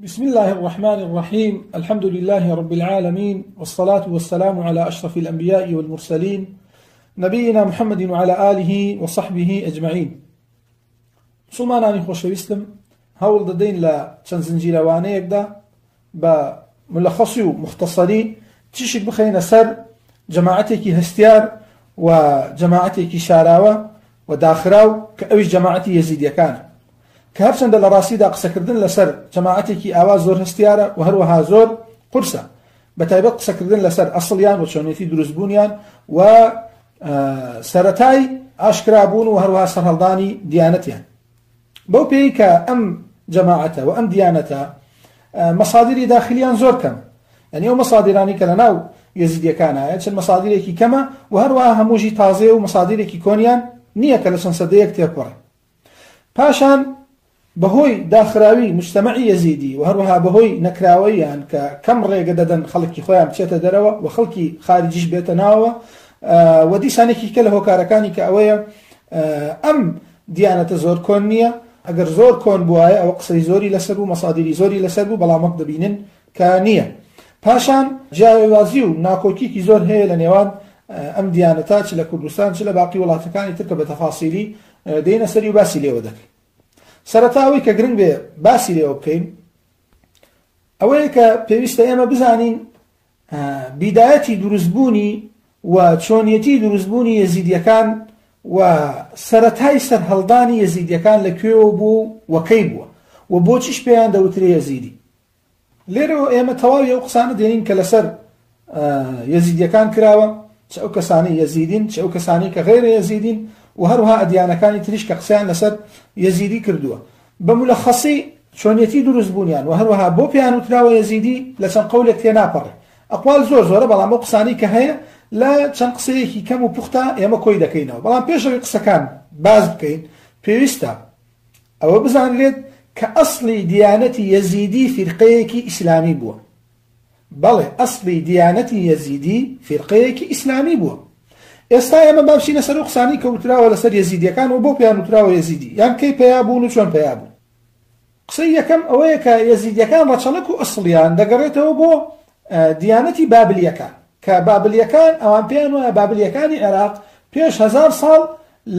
بسم الله الرحمن الرحيم الحمد لله رب العالمين والصلاة والسلام على أشرف الأنبياء والمرسلين نبينا محمد وعلى آله وصحبه أجمعين. مسلمانانی خۆشەویستم، هەوڵ دەدەین لە چەند زنجیرەوانەیەکدا بە ملەخەسی و مختصری تیشک بخەینە سەر جەماعەتێکی هەستیار و جەماعەتێکی شاراوە و داخراو کە ئەویش جەماعەتی یەزیدیەکانە، کە هەرچەندە لە ڕاستیدا قسەکردن لەسەر جەماعەتێکی ئاوا زۆر هەستیارە و هەروەها زۆر قورسە، بە تایبەت قسەکردن لەسەر ئەسڵیان و چۆنێتی دروستبوونیان و سەرەتای ئاشکرابوون و هەروەها سەرهەڵدانی دیانەتیان. بەو پێی کە ئەم جەماعەتە و ئەم دیانەتە مەسادری داخلیان زۆر کەم، یعنی ئەو مەسادرانی کە لەناو یەزیدیەکان هەیە چەند مەسادرێکی کەمە و هەروەها هەمووشی تازەیە و مەسادرێکی کۆنیان نییە کە لە چەند سەدەیەک تێپەڕێ. پاشان بەهۆی داخراوی مجتەمەعی یەزیدی و هەروەها بەهۆی نەکراوەیان کە کەم ڕێگە دەدەن خەڵکی خۆیان بچێتە دەرەوە و خەڵکی خارجیش بێتە ناوەوە، و دیسانێکی کە لە هۆکارەکانی کە ئەوەیە ئەم دیانەتە زۆر کۆن نییە. ئەگەر زۆر کۆن بوایە ئەوە قسەی زۆری لەسەر بوو، مەسادری زۆری لەسەر بوو، بەڵام وەک دەبینن کە نییە. پاشان جیاوازی و ناکۆکیکی زۆر هەیە لە نێوان ئەم دیانەتە چ لە کوردستان چ لە باقی وڵاتەکانی تر کە بە تەفاسیلی دێنە سەری و باسی لێوە دەکەین. سەرەتا ئەوەی کە گرنگ بێ باسی لێوە بکەین ئەوەیە کە پێویستە ئێمە بزانین بیدایەتی دروستبوونی و چۆنیەتی دروستبوونی یەزیدیەکان و سەرەتای سەرهەڵدانی یەزیدیەکان لە کوێوە بوو و کەی بووە و بۆچیش پێیان دەوترێ یەزیدی. لێرەوە ئێمە تەواوی ئەو قسانە دێنین کە لەسەر یەزیدیەکان کراوە، چ ئەو کەسانەی یەزیدین چ ئەو کەسانەی کە غەیرە یەزیدین و هەروەها ئەدیانەکانی تریش کە قسەیان لەسەر یەزیدی کردووە. بە ملەخەسی چۆنیەتی دروستبوونیان و هەروەها بۆ پێیان وتراوە یەزیدی لە چەند قەولێک تێناپەڕێ. ئەقوال زۆر زۆرە، بەڵام ئەو قسانەی کە هەیە لە چەند قسەیەکی کەم و پوختە ئێمە کۆی دەکەینەوە. بەڵام پێشەوەی قسەکان باز بکەین پێویستە ئەوە بزانرێت کە ئەسڵی دیانەتی یەزیدی فیرقەیەکی ئیسلامی بووە. بەڵێ ئەسڵی دیانەتی یەزیدی فیرقەیەکی ئیسلامی بووە. ئێستا ئێمە با بچینە سەر ئەو قسانەی کە وتراوە لەسەر یەزیدیەکان و بۆ پێیان وتراوە یەزیدی، یان کەی پەیا بوون و چۆن پەیا بوون. قسەی یەکەم ئەوەیە کە یەزیدیەکان ڕەچەڵەک و ئەسڵیان دەگەڕێتەوە بۆ دیانەتی بابلیەکان، کە بابلیەکان ئەوان پێیان وایە بابلیەکانی عێراق پێش 1000 ساڵ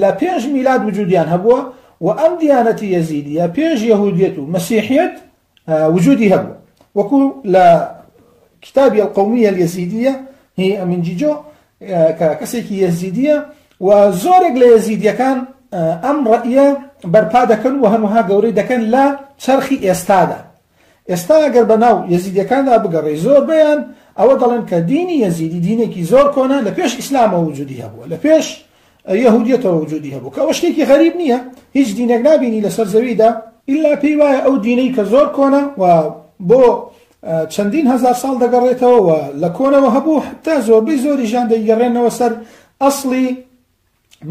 لە پێش میلاد وجودیان هەبووە و ئەم دیانەتی یەزیدیە پێش یەهودیەت و مەسیحیەت وجودی هەبوو، وەکو لە کتابی القومیە اليزیدیە هی ئەمین جیجۆ کە کەسێکی یەزیدیە و زۆرێک لە یەزیدیەکان ئەم ڕەئیە بەرپا دەکەن و هەروەها گەورەی دەکەن لە چەرخی ئێستادا. ئێستا ئەگەر بە ناو یەزیدیەکاندا بگەڕێی زۆربەیان ئەوە دەڵێن کە دینی یەزیدی دینێکی زۆر کۆنە، لە پێش ئیسلامەوە وجودی هەبووە، لە پێش یەهودیەتەوە وجودی هەبوو، کە ئەوە شتێکی غەریب نییە، هیچ دینێک نابینی لەسەر زەویدا ئیلا پێی وایە ئەو دینەی کە زۆر کۆنە و بۆ چەندین هەزار ساڵ دەگەڕێتەوە و لە کۆنەوە هەبوو، حتا زۆربەی زۆری ژیان دەیگەڕێنەوە سەر ئەسڵی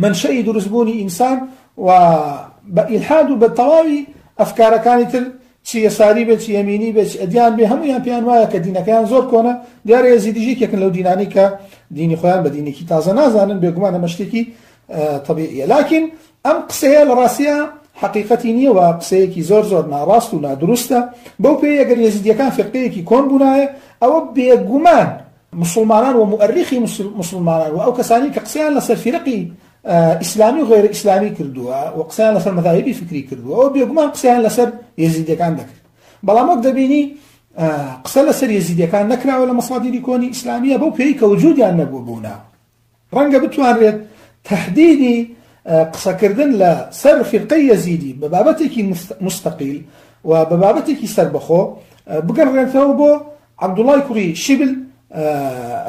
منشەی دروستبوونی ئینسان و بە ئیلحاد و بە تەواوی ئەفکارەکانی تر، چی یەساری بێت چی یەمینی بێت چی ئەدیان بێ، هەمویان پێیان وایە کە دینەکەیان زۆر کۆنە. دیارە یەزیدیش یەکێکن لەو دینانەی کە دینی خۆیان بە دینێکی تازە نازانن، بێگومان ئەمە شتێکی طبیعیە. لاکین ئەم قسەیە لە ڕاستیە حەقیقەتی نییە و قسەیەکی زۆر زۆر ناڕاست و نادروستە. بەو پێی ئەگەر یەزیدیەکان فیرقەیەکی کۆن بوونایە ئەوە بێگومان مسلمانان و مؤرخی مسلمانان و ئەو کەسانی کە قسەیان لەسەر فیرقی ئیسلامی و غەیرە ئیسلامی کردووە و قسەیان لەسەر مەذاهبی فکری کردووە، ئەوە بێگومان قسەیان لەسەر یەزیدیەکان دەکرد. بەڵام وەک دەبینی قسە لەسەر یەزیدیەکان نەکراوە لە مەسادیری کۆنی ئیسلامیە، بەو پێی کە وجودیان نەبووە بۆ ناو. ڕەنگە بتوانرێت تهدیدی قسەکردن لە سەر فیرقەی یەزیدی بە بابەتێکی مستەقیل و بە بابەتێکی سەربەخۆ بگەڕێنێتەوە بۆ عەبدوڵای کوڕی شیبل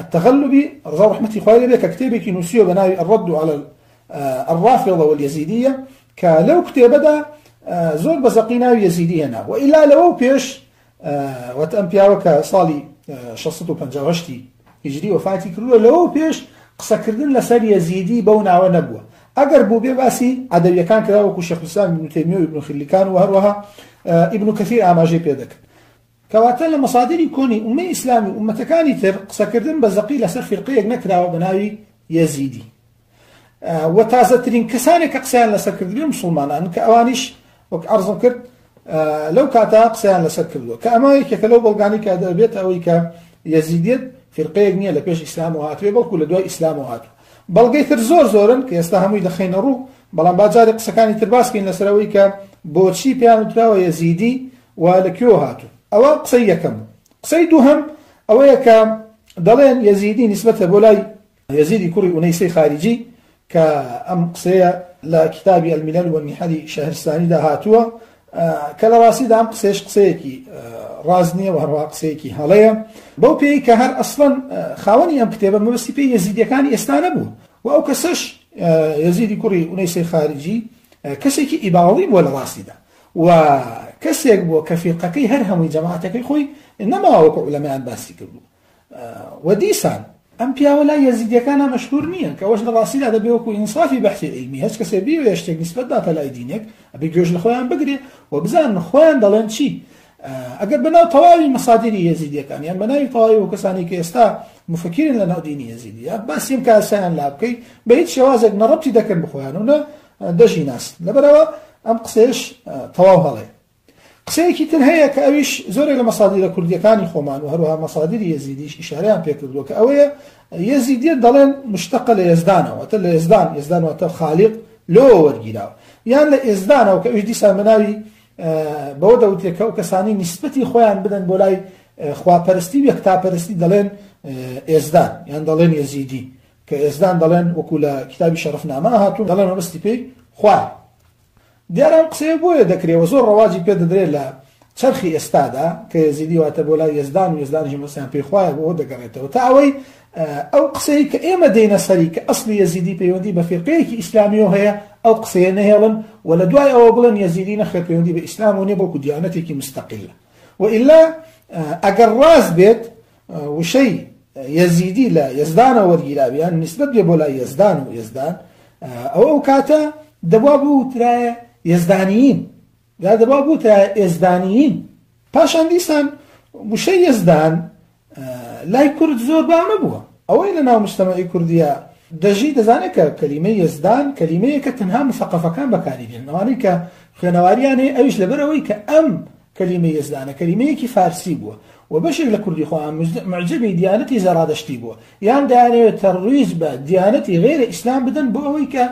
التغلبی ڕضا ڕەحمەتی خوای لێ بێ کە کتێبێکی نووسیوە بە ناوی الرد على الرافضة واليزيدية، کە لەو کتێبەدا زۆر بە زەقی ناوی یەزیدی هێنا و ئیلا لەوە پێش وەت ئەم پیاوە کە ساڵی 658 هیجری وەفاتی کردووە، لەوە پێش قسەکردن لەسەر یەزیدی بەو ناوە نەبووە. ئەگەر بوو بێ باسی عەدەویەکان کرا وەکو شێخ الئیسلام ئیبن تەیمیە و ئیبن خلیکان و هەروەها ئیبن کەثیر ئاماژەی پێ دەکرد. کەواتە لە مەسادری کۆنی ئومەی ئیسلامی و ئومەتەکانی تر قسەکردن بە زەقی لەسەر فیرقەیەک نەکراوە بە ناوی یەزیدی. و تازەترین کەسانێک کە قسەیان لەسەر کردبێ مسلمانان، کە ئەوانیش وەک عەرزم کرد لەو کاتە قسەیان لەسەر کردووە کە ئەمە یەکێکە لەو بەڵگانەی کە دەبێتە ئەوەی کە یەزیدیەت فیرقەیەک نییە لە پێش ئیسلامەوە هاتوێ بەڵکو لە دوای ئیسلامەوە هاتووە. بەڵگەی تر زۆر زۆرن کە ئێستا هەمووی دەخەینە ڕوو، بەڵام با جارێک قسەکانی تر باس کەین لەسەر ئەوەی کە بۆچی پێیان وتراوە یەزیدی و لە کوێوە هاتوون. ئەوە قسەی یەکەم بوو. قسەی دووهەم ئەوەیە کە دەڵێن یەزیدی نیسبەتە بۆ لای یەزیدی کوڕی ئونەیسەی خاریجی کە ئەم قسەیە لە کتابی الملل والنحل شەهرستانیدا هاتووە کە لە ڕاستیدا ئەم قسەیەش قسەیەکی ڕاست نییە و هەروەها قسەیەکی هەڵەیە بەو پێی کە هەر ئەسڵەن خاوەنی ئەم کتێبە مەبەستی پێی یەزیدیەکانی ئێستا نەبوو و ئەو کەسەش یەزیدی کوڕی ئونەیسەی خارجی کەسێکی ئیباڵی بووە لە ڕاستیدا و کەسێک بووە کە فیرقەکەی هەر هەمووی جەماعەتەکەی خۆی نەماوە وەکو عولەمایان باسی کردووە. و دیسان ئەم پیاوە لای یەزیدیەکانا مەشهور نییە کە ئەوەش لە ڕاستیدا دەبێ وەکو ئینسافی بەحسی عیلمی هەچ کەسێ بیەوێ شتێک نیسبەت داتە لای دینێک ئەبێ گوێش لە خۆیان بگرێ و بزانن خۆیان دەڵێن چی. ئەگەر بەناو تەواوی مەسادیری یەزیدیەکان یان بەناوی تەواوی ئەو کەسانی کە ئێستا مفەکیرن لە ناو دینی یەزیدیە باسی ئەم کارسایان لا بکەی بە هیچ شێوازێک نە ڕەبتی دەکەن بخۆیان و نە دەژی ناسن. لەبەرئەوە ئەم قسەیەش تەواو هەڵەیە. قسەیەکی تر هەیە کە ئەویش زۆرێک لە مەسادیرە کوردیەکانی خۆمان و هەروەها مەسادیری یەزیدیش ئیشارەیان پێکردووە کە ئەوەیە یەزیدیەت دەڵێن مشتەقە لە یەزدانەوە، واتە لە یەزدان، یەزدان واتە خالیق لەوە وەرگیراوە، یان لە ئێزدانەوە کە ئەویش دیسان بە ناوی بەوە دەوترێت کە ئەو کەسانەی نیسبەتی خۆیان بدەن بۆ لای خواپەرستی و یەکتاپەرستی دەڵێن ئێزدان یان دەڵێن یەزیدی کە ئێزدان دەڵێن وەکو لە کتابی شەرەفنامە هاتوون دەڵێن مەبەستی پێی خوایە. دیارە ئەم قسەیە بۆیە دەکرێ و زۆر ڕەواجی پێ دەدرێ لە چەرخی ئێستادا کە یەزیدی واتە بۆ لای یەزدان و یەزدانیش مەبەستیان پێی خوایە بۆ ئەوە دەگەڕێتەوە تا ئەوەی ئەو قسەی کە ئێمە دێینە سەری کە ئەسڵی یەزیدی پەیوەندی بە فیرقەیەکی ئیسلامیەوە هەیە ئەو قسەیە نەهێڵن و لە دوای ئەوە بڵێن یەزیدی نەخێر پەیوەندی بە ئیسلامەوە نیە بەڵکو دیانەتێکی مستەقیلە و ئیلا ئەگەر ڕاست بێت وشەی یەزیدی لە یەزدانەوە وەرگیرابێ یان نیسبەت بێ بۆ لای یەزدان و یەزدان ئەوە ئەو کاتە دەبوا بوترایە یەزدانیین یا دەبوا بوترایە ئێزدانیین. پاشان دیسان وشەی یەزدان لای کورد زۆر باو نەبووە. ئەوەی لە ناو مجتەمەعی کوردییا دەژی دەزانێت کە کەلیمەی یەزدان کەلیمەیەکە تەنها مسەقەفەکان بەکاری دێنن، ئەوانەی کە خوێنەواریان هەیە، ئەویش لەبەرئەوەی کە ئەم کەلیمەی یەزدانە کەلیمەیەکی فارسی بووە و بەشێک لە کوردی خۆیان معجبی دیانەتی زەرادەشتی بووە یان دەیانەوێت تەرویج بە دیانەتی غەیرە ئیسلام بدەن بۆ ئەوەی کە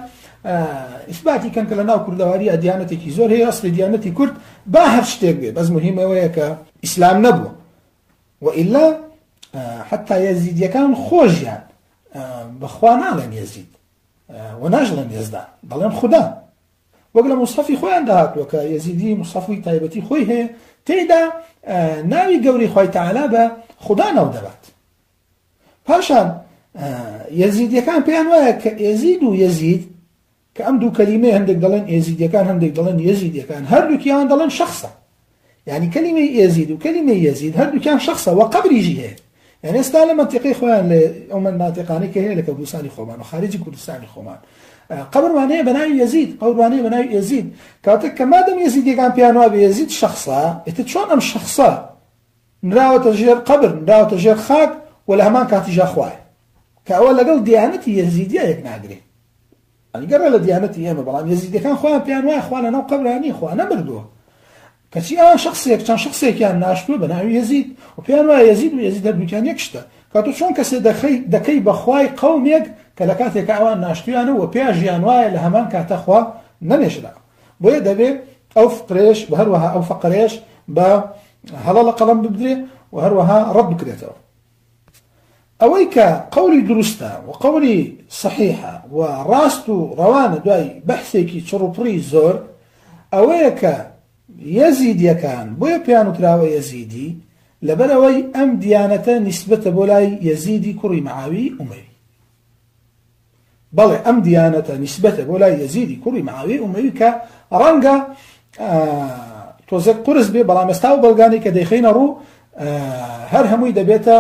ئیسباتی کەن کە لە ناو کوردەواریە دیانەتێکی زۆر هەیە ئەسڵی دیانەتی کورد با هەر شتێک بێ بەس مهم ئەوەیە کە ئیسلام نەبووە و ئیلا حتا یەزیدیەکان خۆشیان بەخوا ناڵێن یەزید و ناژڵێن یەزدان دەڵێن خودا وەک لە موسحەفی خۆیاندا هاتووە کە یەزیدی موسحەفی تایبەتی خۆی هەیە تێیدا ناوی گەورەی خوای تەعالا بە خودا ناو دەبات. پاشان یەزیدیەکان پێیان وایە کە ئێزید و یەزید کە ئەم دوو کەلیمەیە هەندێک دەڵێن ئێزیدیەکان هەندێک دەڵێن یەزیدیەکان هەردووکیان دەڵێن شخصە یعنی کەلیمەی ئێزید و کەلیمەی یەزید هەردووکیان شخصە و قەبریژی هەیە یعنی ئێستا لە مەنتیقەی خۆیان لە ئەو مەناتیقانەی کە هەیە لە کوردستانی خۆمان و خارجی کوردستانی خۆمان قەبرمان هەیە بە ناوی یەزید قەبرمان هەیە بە ناوی ئێزید کاتێک کە مادەم یەزیدیەکان پێیان وابێ یەزید شخصە ئیتر چۆن ئەم شخصە نراوەتە ژێر قەبر نراوەتە ژێر خاک و لە هەمان کاتیشا خوایە کە ئەوە لەگەڵ دیانەتی یەزیدیا یەک ناگرێ یانی گەڕێ لە دیانەتی ئێمە بەڵام یەزیدەکان خۆیان پێیان وایە خوا لەناو قەبرا نییە خوا نەمردووە کەچی ئەوان شخصێک چەند شخصێکیان ناشتووە بە ناوی یەزید و پێیان وایە یەزید و یەزید هەردووکیان یەک شتە کاتۆ چۆن کەسێ دەخەی دەکەی بە خوای قەومێک کە لە کاتێکە ئەوان ناشتویانە و پێیان وایە لە هەمان کاتە خوا نەنێژرا بۆیە دەبێ ئەو فقرەیەش و هەروەها ئەو فەقرەیەش بە هەڵە لە قەڵەم بدرێ و هەروەها ڕەت بکرێتەوە. ئەوەی کە قەولی دروستە و قەولی سەحیحە و ڕاست و ڕەوانە دوای بەحسێکی چڕوپڕی زۆر ئەوەیە کە یەزیدیەکان بۆیە پێیان وتراوە یەزیدی لەبەرئەوەی ئەم دیانەتە نیسبەتە بۆ لای یەزیدی کوڕی معاوی ئومەوی. بەڵێ ئەم دیانەتە نیسبەتە بۆ لای یەزیدی کوڕی معاویەی ئومەوی کە ڕەنگە تۆزێک قورس بێ بەڵام ئێستا و بەڵگانی کە دەیخەینە ڕوو هەر هەمووی دەبێتە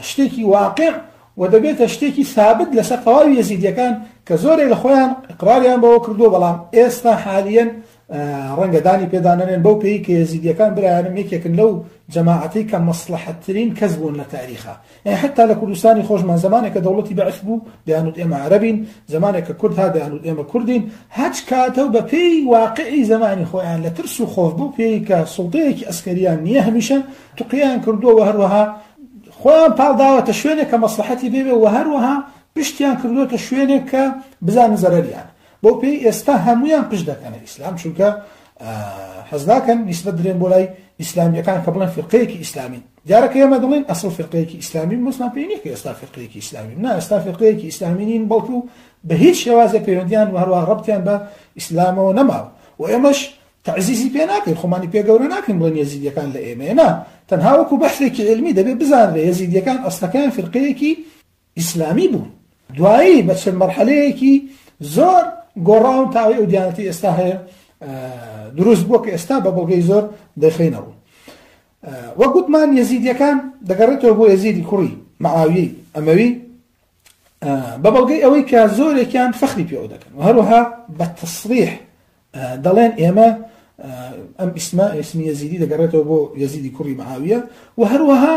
شتێکی واقع و دەبێتە شتێکی ثابت لەسەر تەواوی یەزیدیەکان کە زۆرێک لە خۆیان اقراریان بەوە کردووە بەڵام ئێستا حالیەن ڕەنگە دانی پێدا نەنێن بەو پێی کە یەزیدیەکان برایانم یەکێکن لەو جەماعەتەی کە مەسڵەحەتترین کەس بوون لە تاریخا. یانی حەتا لە کوردستانی خۆشمان زەمانێک کە دەوڵەتی بەعس بوو دەیانوت ئێمە عەرەبین، زەمانێک کە کورد هات دەیانوت ئێمە کوردین، هەچ کاتە و بە پێی واقعی زەمانی خۆیان لە ترس و خۆف بەو پێی کە سوڵتەیەکی ئەسکەریان نییە هەمیشە تقیان کردووە و هەروەها خۆیان پاڵ داوەتە شوێنێک کە مەسڵەحەتی پێ بێ و هەروەها پشتیان کردووەتە شوێنێک کە بزانن زەرەریانە. بەو پێی ئێستا هەموویان پشت دەکەنە ئیسلام چونکە حەز ناکەن نیسبەت درێن بۆ لای ئیسلامیەکان کە بڵێن فرقەیەکی ئیسلامی دیارە کە ئێمە دەڵێن ئەسڵ فرقەیەکی ئیسلامی مسلمان پێی نییە کە ئێستا فرقەیەکی ئیسلامی نا ئێستا فرقەیەکی ئیسلامی نین بەڵکو بە هیچ شێوازێک پەیوەندیان و هەروەها ڕەبتیان بە ئیسلامەوە نەماوە و ئێمەش تەعزیزی پێ ناکەین خۆمانی پێ گەورە ناکەین بڵێن یەزیدیەکان لە ئێمەیە نا تەنها وەکو بەحثێکی عیلمی دەبێت بزانرێ یەزیدیەکان ئەسڵەکەیان فرقەیەکی ئیسلامی بوون دوایی بە چەند مەرحەلەیەکی زۆر گۆڕاون تا ئەوەی ئەو دیانەتی ئێستا هەیە دروست بووە کە ئێستا بە بەڵگەی زۆر دەخەینە ڕوو. وەک گوتمان یەزیدیەکان دەگەڕێتەوە بۆ یەزیدی کوڕی معاویەی ئەمەوی بە بەڵگەی ئەوەی کە زۆرێکیان فەخری پێوە دەکەن و هەروەها بە تەسریح دەڵێن ئێمە ئەم ئیسمە ئیسمی یەزیدی دەگەڕێتەوە بۆ یەزیدی کوڕی معاویە و هەروەها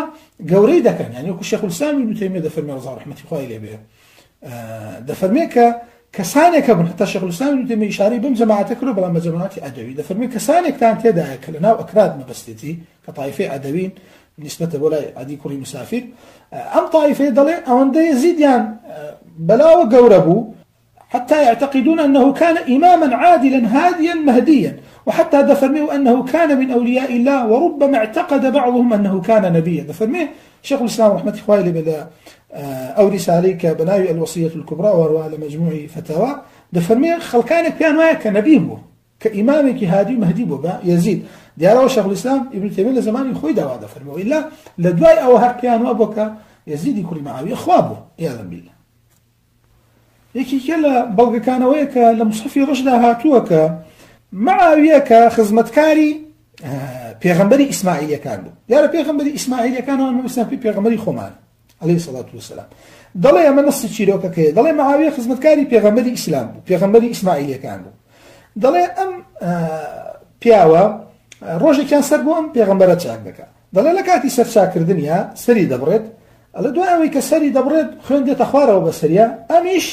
گەورەی دەکەن یعنی وەکو شێخ الئیسلام ابن تەیمیە دەفەرمێ ڕەزا ڕەحمەتی خوای لێ بێ دەفەرمێ کە کەسانێک هەبوون حتا شێخ الئیسلام ابن تەیمیە ئیشارەی بەم جەماعەتە کردو بەڵام بە جەماعەتی عەدەوی دەفەرمێ کەسانێکتان تێدایە کە لەناو ئەکراد مەبەستێتی کە تایفەی عەدەوین نسبەتە بۆ لای عەدی کوڕی مسافر ئەم تایفەیە دەڵێ ئەوەندە یەزیدیان بەلاوە گەورە بوو حتى يعتقدون أنه كان إماما عادلا هاديا مهديا وحتى دفرميه أنه كان من أولياء الله وربما اعتقد بعضهم أنه كان نبيا. دفرميه شيخ الإسلام رحمة الله بلا أو رسالة كبناوي الوصية الكبرى وهو على مجموع فتاوى. دفرميه خلقان كان وايا كنبي بو كإمامك هادي مهدي بو يزيد. ديارو شيخ الإسلام ابن تيمية لزمان خوي دوا دفرميه إلا لدواي أو هر كان وابوك يزيد كل معاوية خوابه عياذا بالله. یەکێکە لە بەڵگەکانەوەیە کە لە مصحفی ڕەشدا هاتووە کە معاویە کە خزمەتکاری پێغەمبەری ئیسماعیلەکان بوو. دیارە پێغەمبەری ئیسماعیلەکان ئەوان مەبەستیان پێی پێغەمبەری خۆمان عەلەیهی سەڵات وەسەلام. دەڵێ ئەمە نەسی چیرۆکەکەیە، دەڵێ معاویە خزمەتکاری پێغەمبەری ئیسلام بوو، پێغەمبەری ئیسماعیلەکان بوو. دەڵێ ئەم پیاوە ڕۆژێکیان سەر بۆ ئەم پێغەمبەرە چاک دەکا. دەڵێ لە کاتی سەرچاکردنیا سەری دەبڕێت، ئەڵێ دوای ئەوەی کە سەری دەبڕێت خوێن دێتە خوارەوە بەسەریا، ئەمیش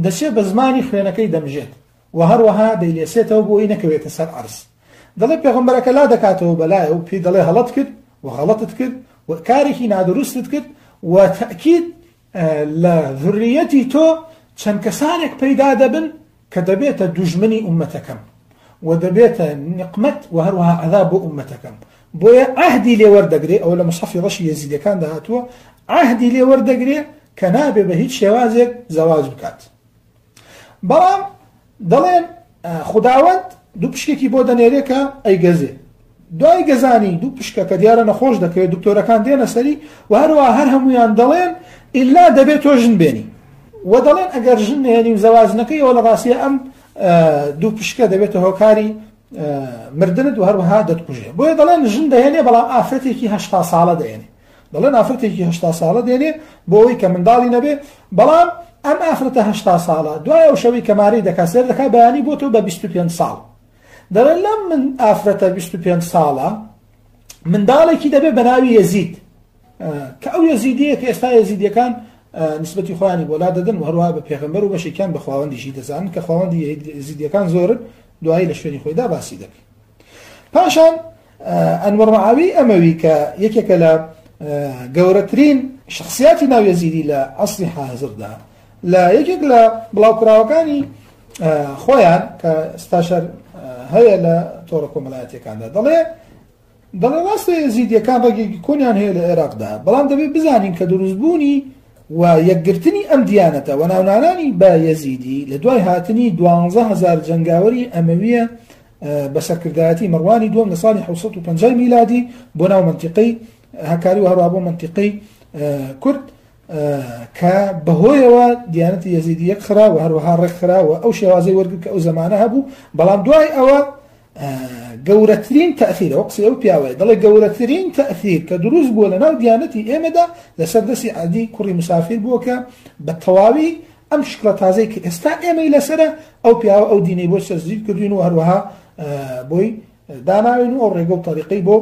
دەچێت بە زمانی خوێنەکەی دەمژێت و هەروەها دەیلێسێتەوە بۆ ئەوەی نەکەوێتە سەر عەرز. دەڵێ پێغەمبەرەکە لا دەکاتەوە بەلایە و پێی دەڵێ هەڵەت کرد و غەڵەتت کرد و کارێکی نادروستت کرد و تەئکید لە ذریەتی تۆ چەند کەسانێک پەیدا دەبن کە دەبێتە دوژمنی ئومەتەکەم و دەبێتە نقمەت و هەروەها عەذاب بۆ ئومەتەکەم. بۆیە عەهدی لێ وەردەگرێ، ئەوە لە مصحفی ڕەشی یەزیدیەکاندا هاتووە، عەهدی لێ وەردەگرێ کە نابێ بە هیچ شێوازێک زەواج بکات. بەڵام دەڵێن خداوەند دوو پشکێکی بۆ دەنێرێ کە ئەیگەزێ. دوای گەزانی دوو پشکە کە دیارە نەخۆش دەکەوێت، دکتۆرەکان دێنە سەری و هەروەها هەر هەمویان دەڵێن ئیلا دەبێت تۆ ژن بێنی و دەڵێن ئەگەر ژن نێنی و زەواج نەکەی ئەوە لە ڕاستیە ئەم دوو پشکە دەبێتە هۆکاری مردنت و هەروەها دەتکوژێ. بۆیە دەڵێن ژن دەهێنێ بەڵام ئافرەتێکی 80 ساڵە دەهێنێ. دەڵێن ئافرەتێکی 80 ساڵە دێنێ بۆ ئەوەی کە منداڵی نەبێ، بەڵام ئەم ئافرەتە 80 ساڵە دوای ئەو شەوەی کە مارەی دەکات سەر دەکات بەیانی بۆ تۆ بە 25 ساڵ. دەڵێن لەم من ئافرەتە 25 ساڵە منداڵێکی دەبێ بە ناوی یەزید، کە ئەو یەزیدیە کە ئێستا یەزیدیەکان نسبەتی خۆیانی بۆ لا دەدەن و هەروەها بە پێغەمبەر و بەشێکیان بە خواوەندیشی دەزانن کە خواوەندی یەزیدیەکان زۆرن، دوایی لە شوێنی خۆیدا باسی دەکەین. پاشان ئەنوەر معاوی ئەمەوی کە یەکێکە لە گەورەترین شخصیاتی ناو یەزیدی لە عەسری حاضردا، لە یەکێک لە بڵاوکراوەکانی خۆیان کە ستاشەر هەیە لە تۆڕە کۆمەڵایەتیەکاندا دەڵێ ڕاستە یەزیدیەکان ڕەگێکی کۆنیان هەیە لە عێراقدا، بەڵام دەبێت بزانین کە دروستبوونی و یەکگرتنی ئەم دیانەتە و ناونانانی بە یەزیدی لە دوای هاتنی 12,000 جەنگاوەری ئەمەویە بە سەرکردایەتی مەڕوانی دووەم لە ساڵی 750 میلادی بۆ ناو منتیقەی هەکاری و هەروەها بۆ منتیقەی کورد کە بەهۆیەوە دیانەتی یەزیدی یەک خرا و هەروەها ڕێک خرا و ئەو شێوازەی وەرگرت کە ئەو زەمانە هەبوو. بەڵام دوای ئەوە گەورەترین تەئثیر، ئەو قسەی ئەو پیاوەیە دەڵێ گەورەترین تەئثیر کە دروست بووە لەناو دیانەتی ئێمەدا لەسەر دەستی عەدی کوڕی مسافر بووە کە بە تەواوی ئەم شکڵە تازەی کە ئێستا ئێمەی لەسەرە ئەو پیاوە ئەو دینەی بۆ سەرزیب کردوین و هەروەها بۆی داناوین و ئەو ڕێگە و تەریقەی بۆ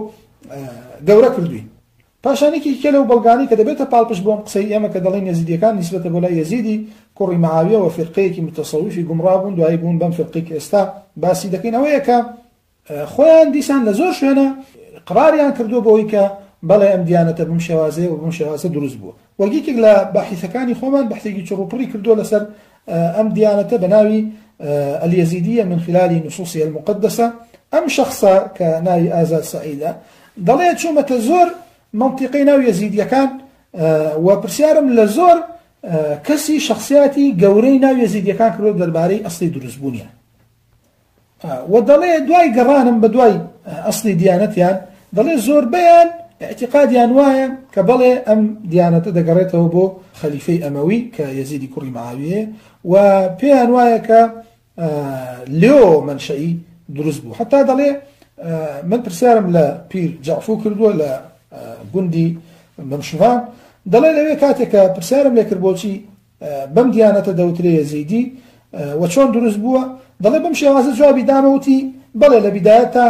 گەورە کردوین. پاشان یەکێکی لەو بەڵگانەی کە دەبێتە پاڵپشت بۆ ئەم قسەی ئێمە کە دەڵێین یەزیدیەکان نیسبەتە بۆ لای یەزیدی کوڕی معاویە و فیرقەیەکی متەسەویفی گومڕا بوون دوایی بوون بەم فیرقەی کە ئێستا باسی دەکەین ئەوەیە کە خۆیان دیسان لە زۆر شوێنە قراریان کردووە بەوەی کە بەڵێ ئەم دیانەتە بەم شێوازەیە و بەم شێوازە دروست بووە. وەک یەکێک لە باحیثەکانی خۆمان بەحثێکی چڕوپڕی کردووە لەسەر ئەم دیانەتە بە ناوی اليزيدية من خلال نصوصها المقدسة. ئەم شخصە کە ناوی ئازاد سعیدە دەڵێ چوومەتە زۆر منطقەی ناو یەزیدیەکان و پرسیارم لە زۆر کەسی شخصیاتی گەورەی ناو یەزیدیەکان کردووە دەربارەی ئەسڵی دروستبوونیان و دەڵێ دوای گەڕانم بە دوای ئەسڵی دیانەتیان دەڵێ زۆربەیان اعتقادیان وایە کە بەڵێ ئەم دیانەتە دەگەڕێتەوە بۆ خەلیفەی ئەمەوی کە یەزیدی کوڕی معاویە و پێیان وایە کە لێو منشەئی دروست بوو. حتا دەڵێ من پرسیارم لە پیر جەعفو کردووە لە گوندی مەمشڤان، دەڵێ لەوێ کاتێک کە پرسیارم لێ کرد بۆچی بەم دیانەتە دەوترێ یەزیدی و چۆن دروست بووە، دەڵێ بەم شێوازە جوابی دامەوتی بەڵێ لە بیدایەتە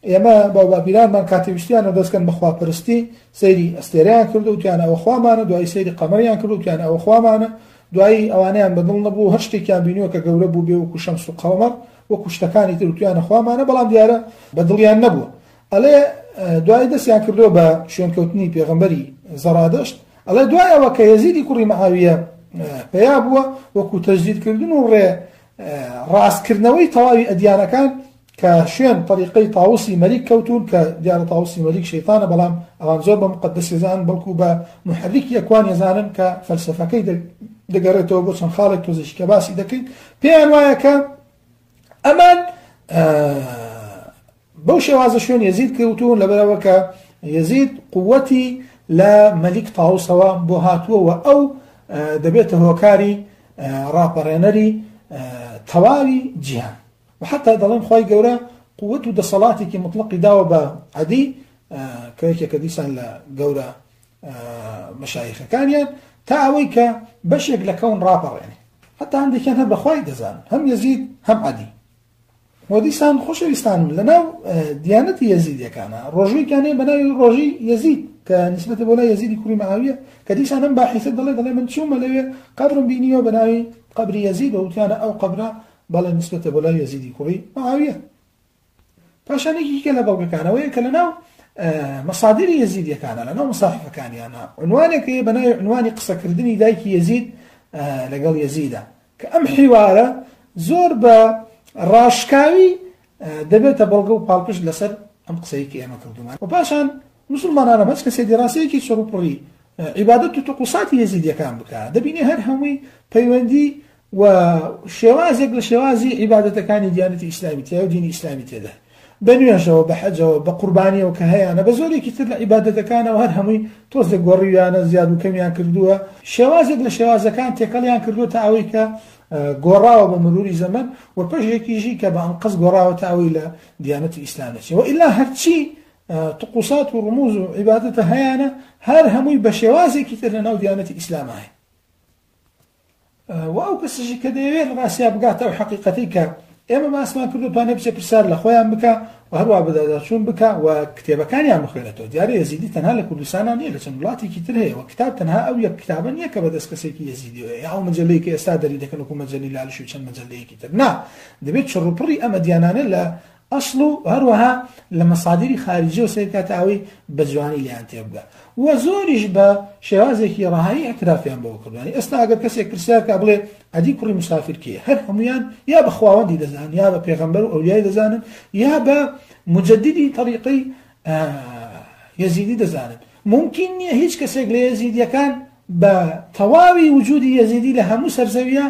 ئێمە باوباپیرانمان کاتێ ویستیانە دەستکەن بە خواپەرستی سەیری ئەستێرەیان کرد و وتیان ئەوە خوامانە، دوایی سەیری قەمەریان کرد و وتیان ئەوە خوامانە، دوایی ئەوانەیان بەدڵ نەبوو هەر شتێکیان بینیوە کە گەورە بوو بێ وەکو شەمس و قەمەر وەکو شتەکانی تر وتیانە خوامانە، بەڵام دیارە بەدڵیان نەبووە. ئەڵێ دوایی دەستیان کردووە بە شوێنکەوتنی پێغەمبەری زەرادەشت. ئەڵێ دوای ئەوە کە یەزیدی کوڕی معاویە پەیا بووە وەکو تەجدیدکردن و ڕێ ڕاستکردنەوەی تەواوی ئەدیانەکان کە شوێن طریقەی تاوسی مەلیک کەوتون کە دیارە تاوسی مەلیک شەیطانە، بەڵام ئەوان زۆر بە مقدس یەزانن بەڵکو بە محرکی ئەکوان یەزانن کە فەلسەفەکەی دەگەڕێتەوە بۆ چەند خاڵێک تۆزێکی کە باسی دەکەین. پێیان وایە کە ئەمان بەو شێوازە شوێن یەزید کەوتون لەبەرەوە کە یەزید قووەتی لە مەلیک تاوسەوە بۆ هاتووە و ئەو دەبێتە هۆکاری ڕاپەڕێنەری تەواوی جیهان. و حتی دەڵێن خوای گەورە قووەت و دەسەڵاتێکی مطلقی داوە بە عەدی کە یەکێکە دیسان لە گەورە مەشایخەکانیان تا ئەوەی کە بەشێک لە کەون ڕاپەڕێنێ. حتی هەندێکیان هەر بەخوای دەزانن، هەم یەزید هەم عەدی. و دیسان خۆشەویستانم لەناو دیانەتی یەزیدیەکانە ڕۆژوویەکیان هەیە بە ناوی ڕۆژی یەزید کە نیسبەتە بۆ لای یەزیدی کوڕی معاویە، کە دیسان ئەم باحیثە دەڵێ دەڵێ من چوومە لەوێ قەبرم بینیوە بە ناوی قەبری یەزید و وتیانە ئەو قەبرە بەڵێ نیسبەتە بۆ لای یەزیدی کوڕی معاویە. پاشان یەکێکە لە بەڵگەکانەوەیە کە لەناو مەسادری یەزیدیەکانە لەناو مەساحیفەکانیانە عنوانێک هەیە بە ناوی عنوانی قسەکردنی دایکی یەزید لەگەڵ یەزیدا، کە ئەم حیوارە زۆر بە ڕاشکاوی دەبێتە بەڵگە و پاڵپشت لەسەر ئەم قسەی کە ئێمە کردومان. و پاشان مسلمانانە هەچ کەسێ دیراسەیەکی چڕوپڕی عیبادەت و طقوساتی یەزیدیەکان بکە دەبینێ هەر هەمووی پەیوەندی و شێوازێک لە شێوازی عیبادەتەکانی دیانەتی ئیسلامی تیا و دینی ئیسلامی تێدا، بە نوێژەوە، بە حەجەوە، بە قوربانیەوە کە هەیانە، بە زۆرێکی تر لە عیبادەتەکانەوە هەر هەمووی تۆزێک گۆڕیویانە، زیاد و کەمیان کردووە، شێوازێک لە شێوازەکان تێکەڵیان کردووە تا ئەوەی کە گۆڕاوە بە مروری زەمەن و پەژێکیژی کە بە ئەنقەست گۆڕاوە تا ئەوەی لە دیانەتی ئیسلام نەچێ. و ئیلا هەرچی طقوسات و ڕموز و عیبادەتە هەیانە هەر هەمووی بە شێوازێکی تر لە ناو دیانەتی ئیسلام هەیە. و ئەو کەسەشی کە دەیەوێت لە ڕاستیا بگاتە ئەو حەقیقەتەی کە ئێمە باسمان کردو توانێت بچێت پرسیار لە خۆیان بکە و هەروە بەداداچوون بکە و کتێبەکانیان بخوێنێتەوە. دیارە یەزیدی تەنها لە کوردستانە نییە، لە چەند وڵاتێکی تر هەیە و کتاب تەنها ئەو یەک کتابە نییە کە بەدەست کەسێکی یەزیدیەوە یا ئەو مەجەلەی کە ئێستا دەری دەکەن وەکو مەجەلەی لالش و چەند مەجەلەیەکی تر. نا، دەبێت چڕوپڕی ئەمە دیانانە لە ئەسڵ و هەروەها لە مەسادیری خارجیەوە سەیر بکات تا ئەوەی بە جوانی لێیان تێبگا و زۆریش بە شێوازێکی ڕەهایی اعترافیان بەوە کردووە. یعنی ئێستا ئەگەر کەسێک پرسیار کا بڵێ عەدی کوڕی مسافر کێیە، هەر هەمویان یا بە خواوەندی دەزانن یا بە پێغەمبەر و ئەولیای دەزانن یا بە مجددی طریقەی یەزیدی دەزانن. ممکن نییە هیچ کەسێک لە یەزیدیەکان بە تەواوی وجودی یەزیدی لە هەموو سەرزەویە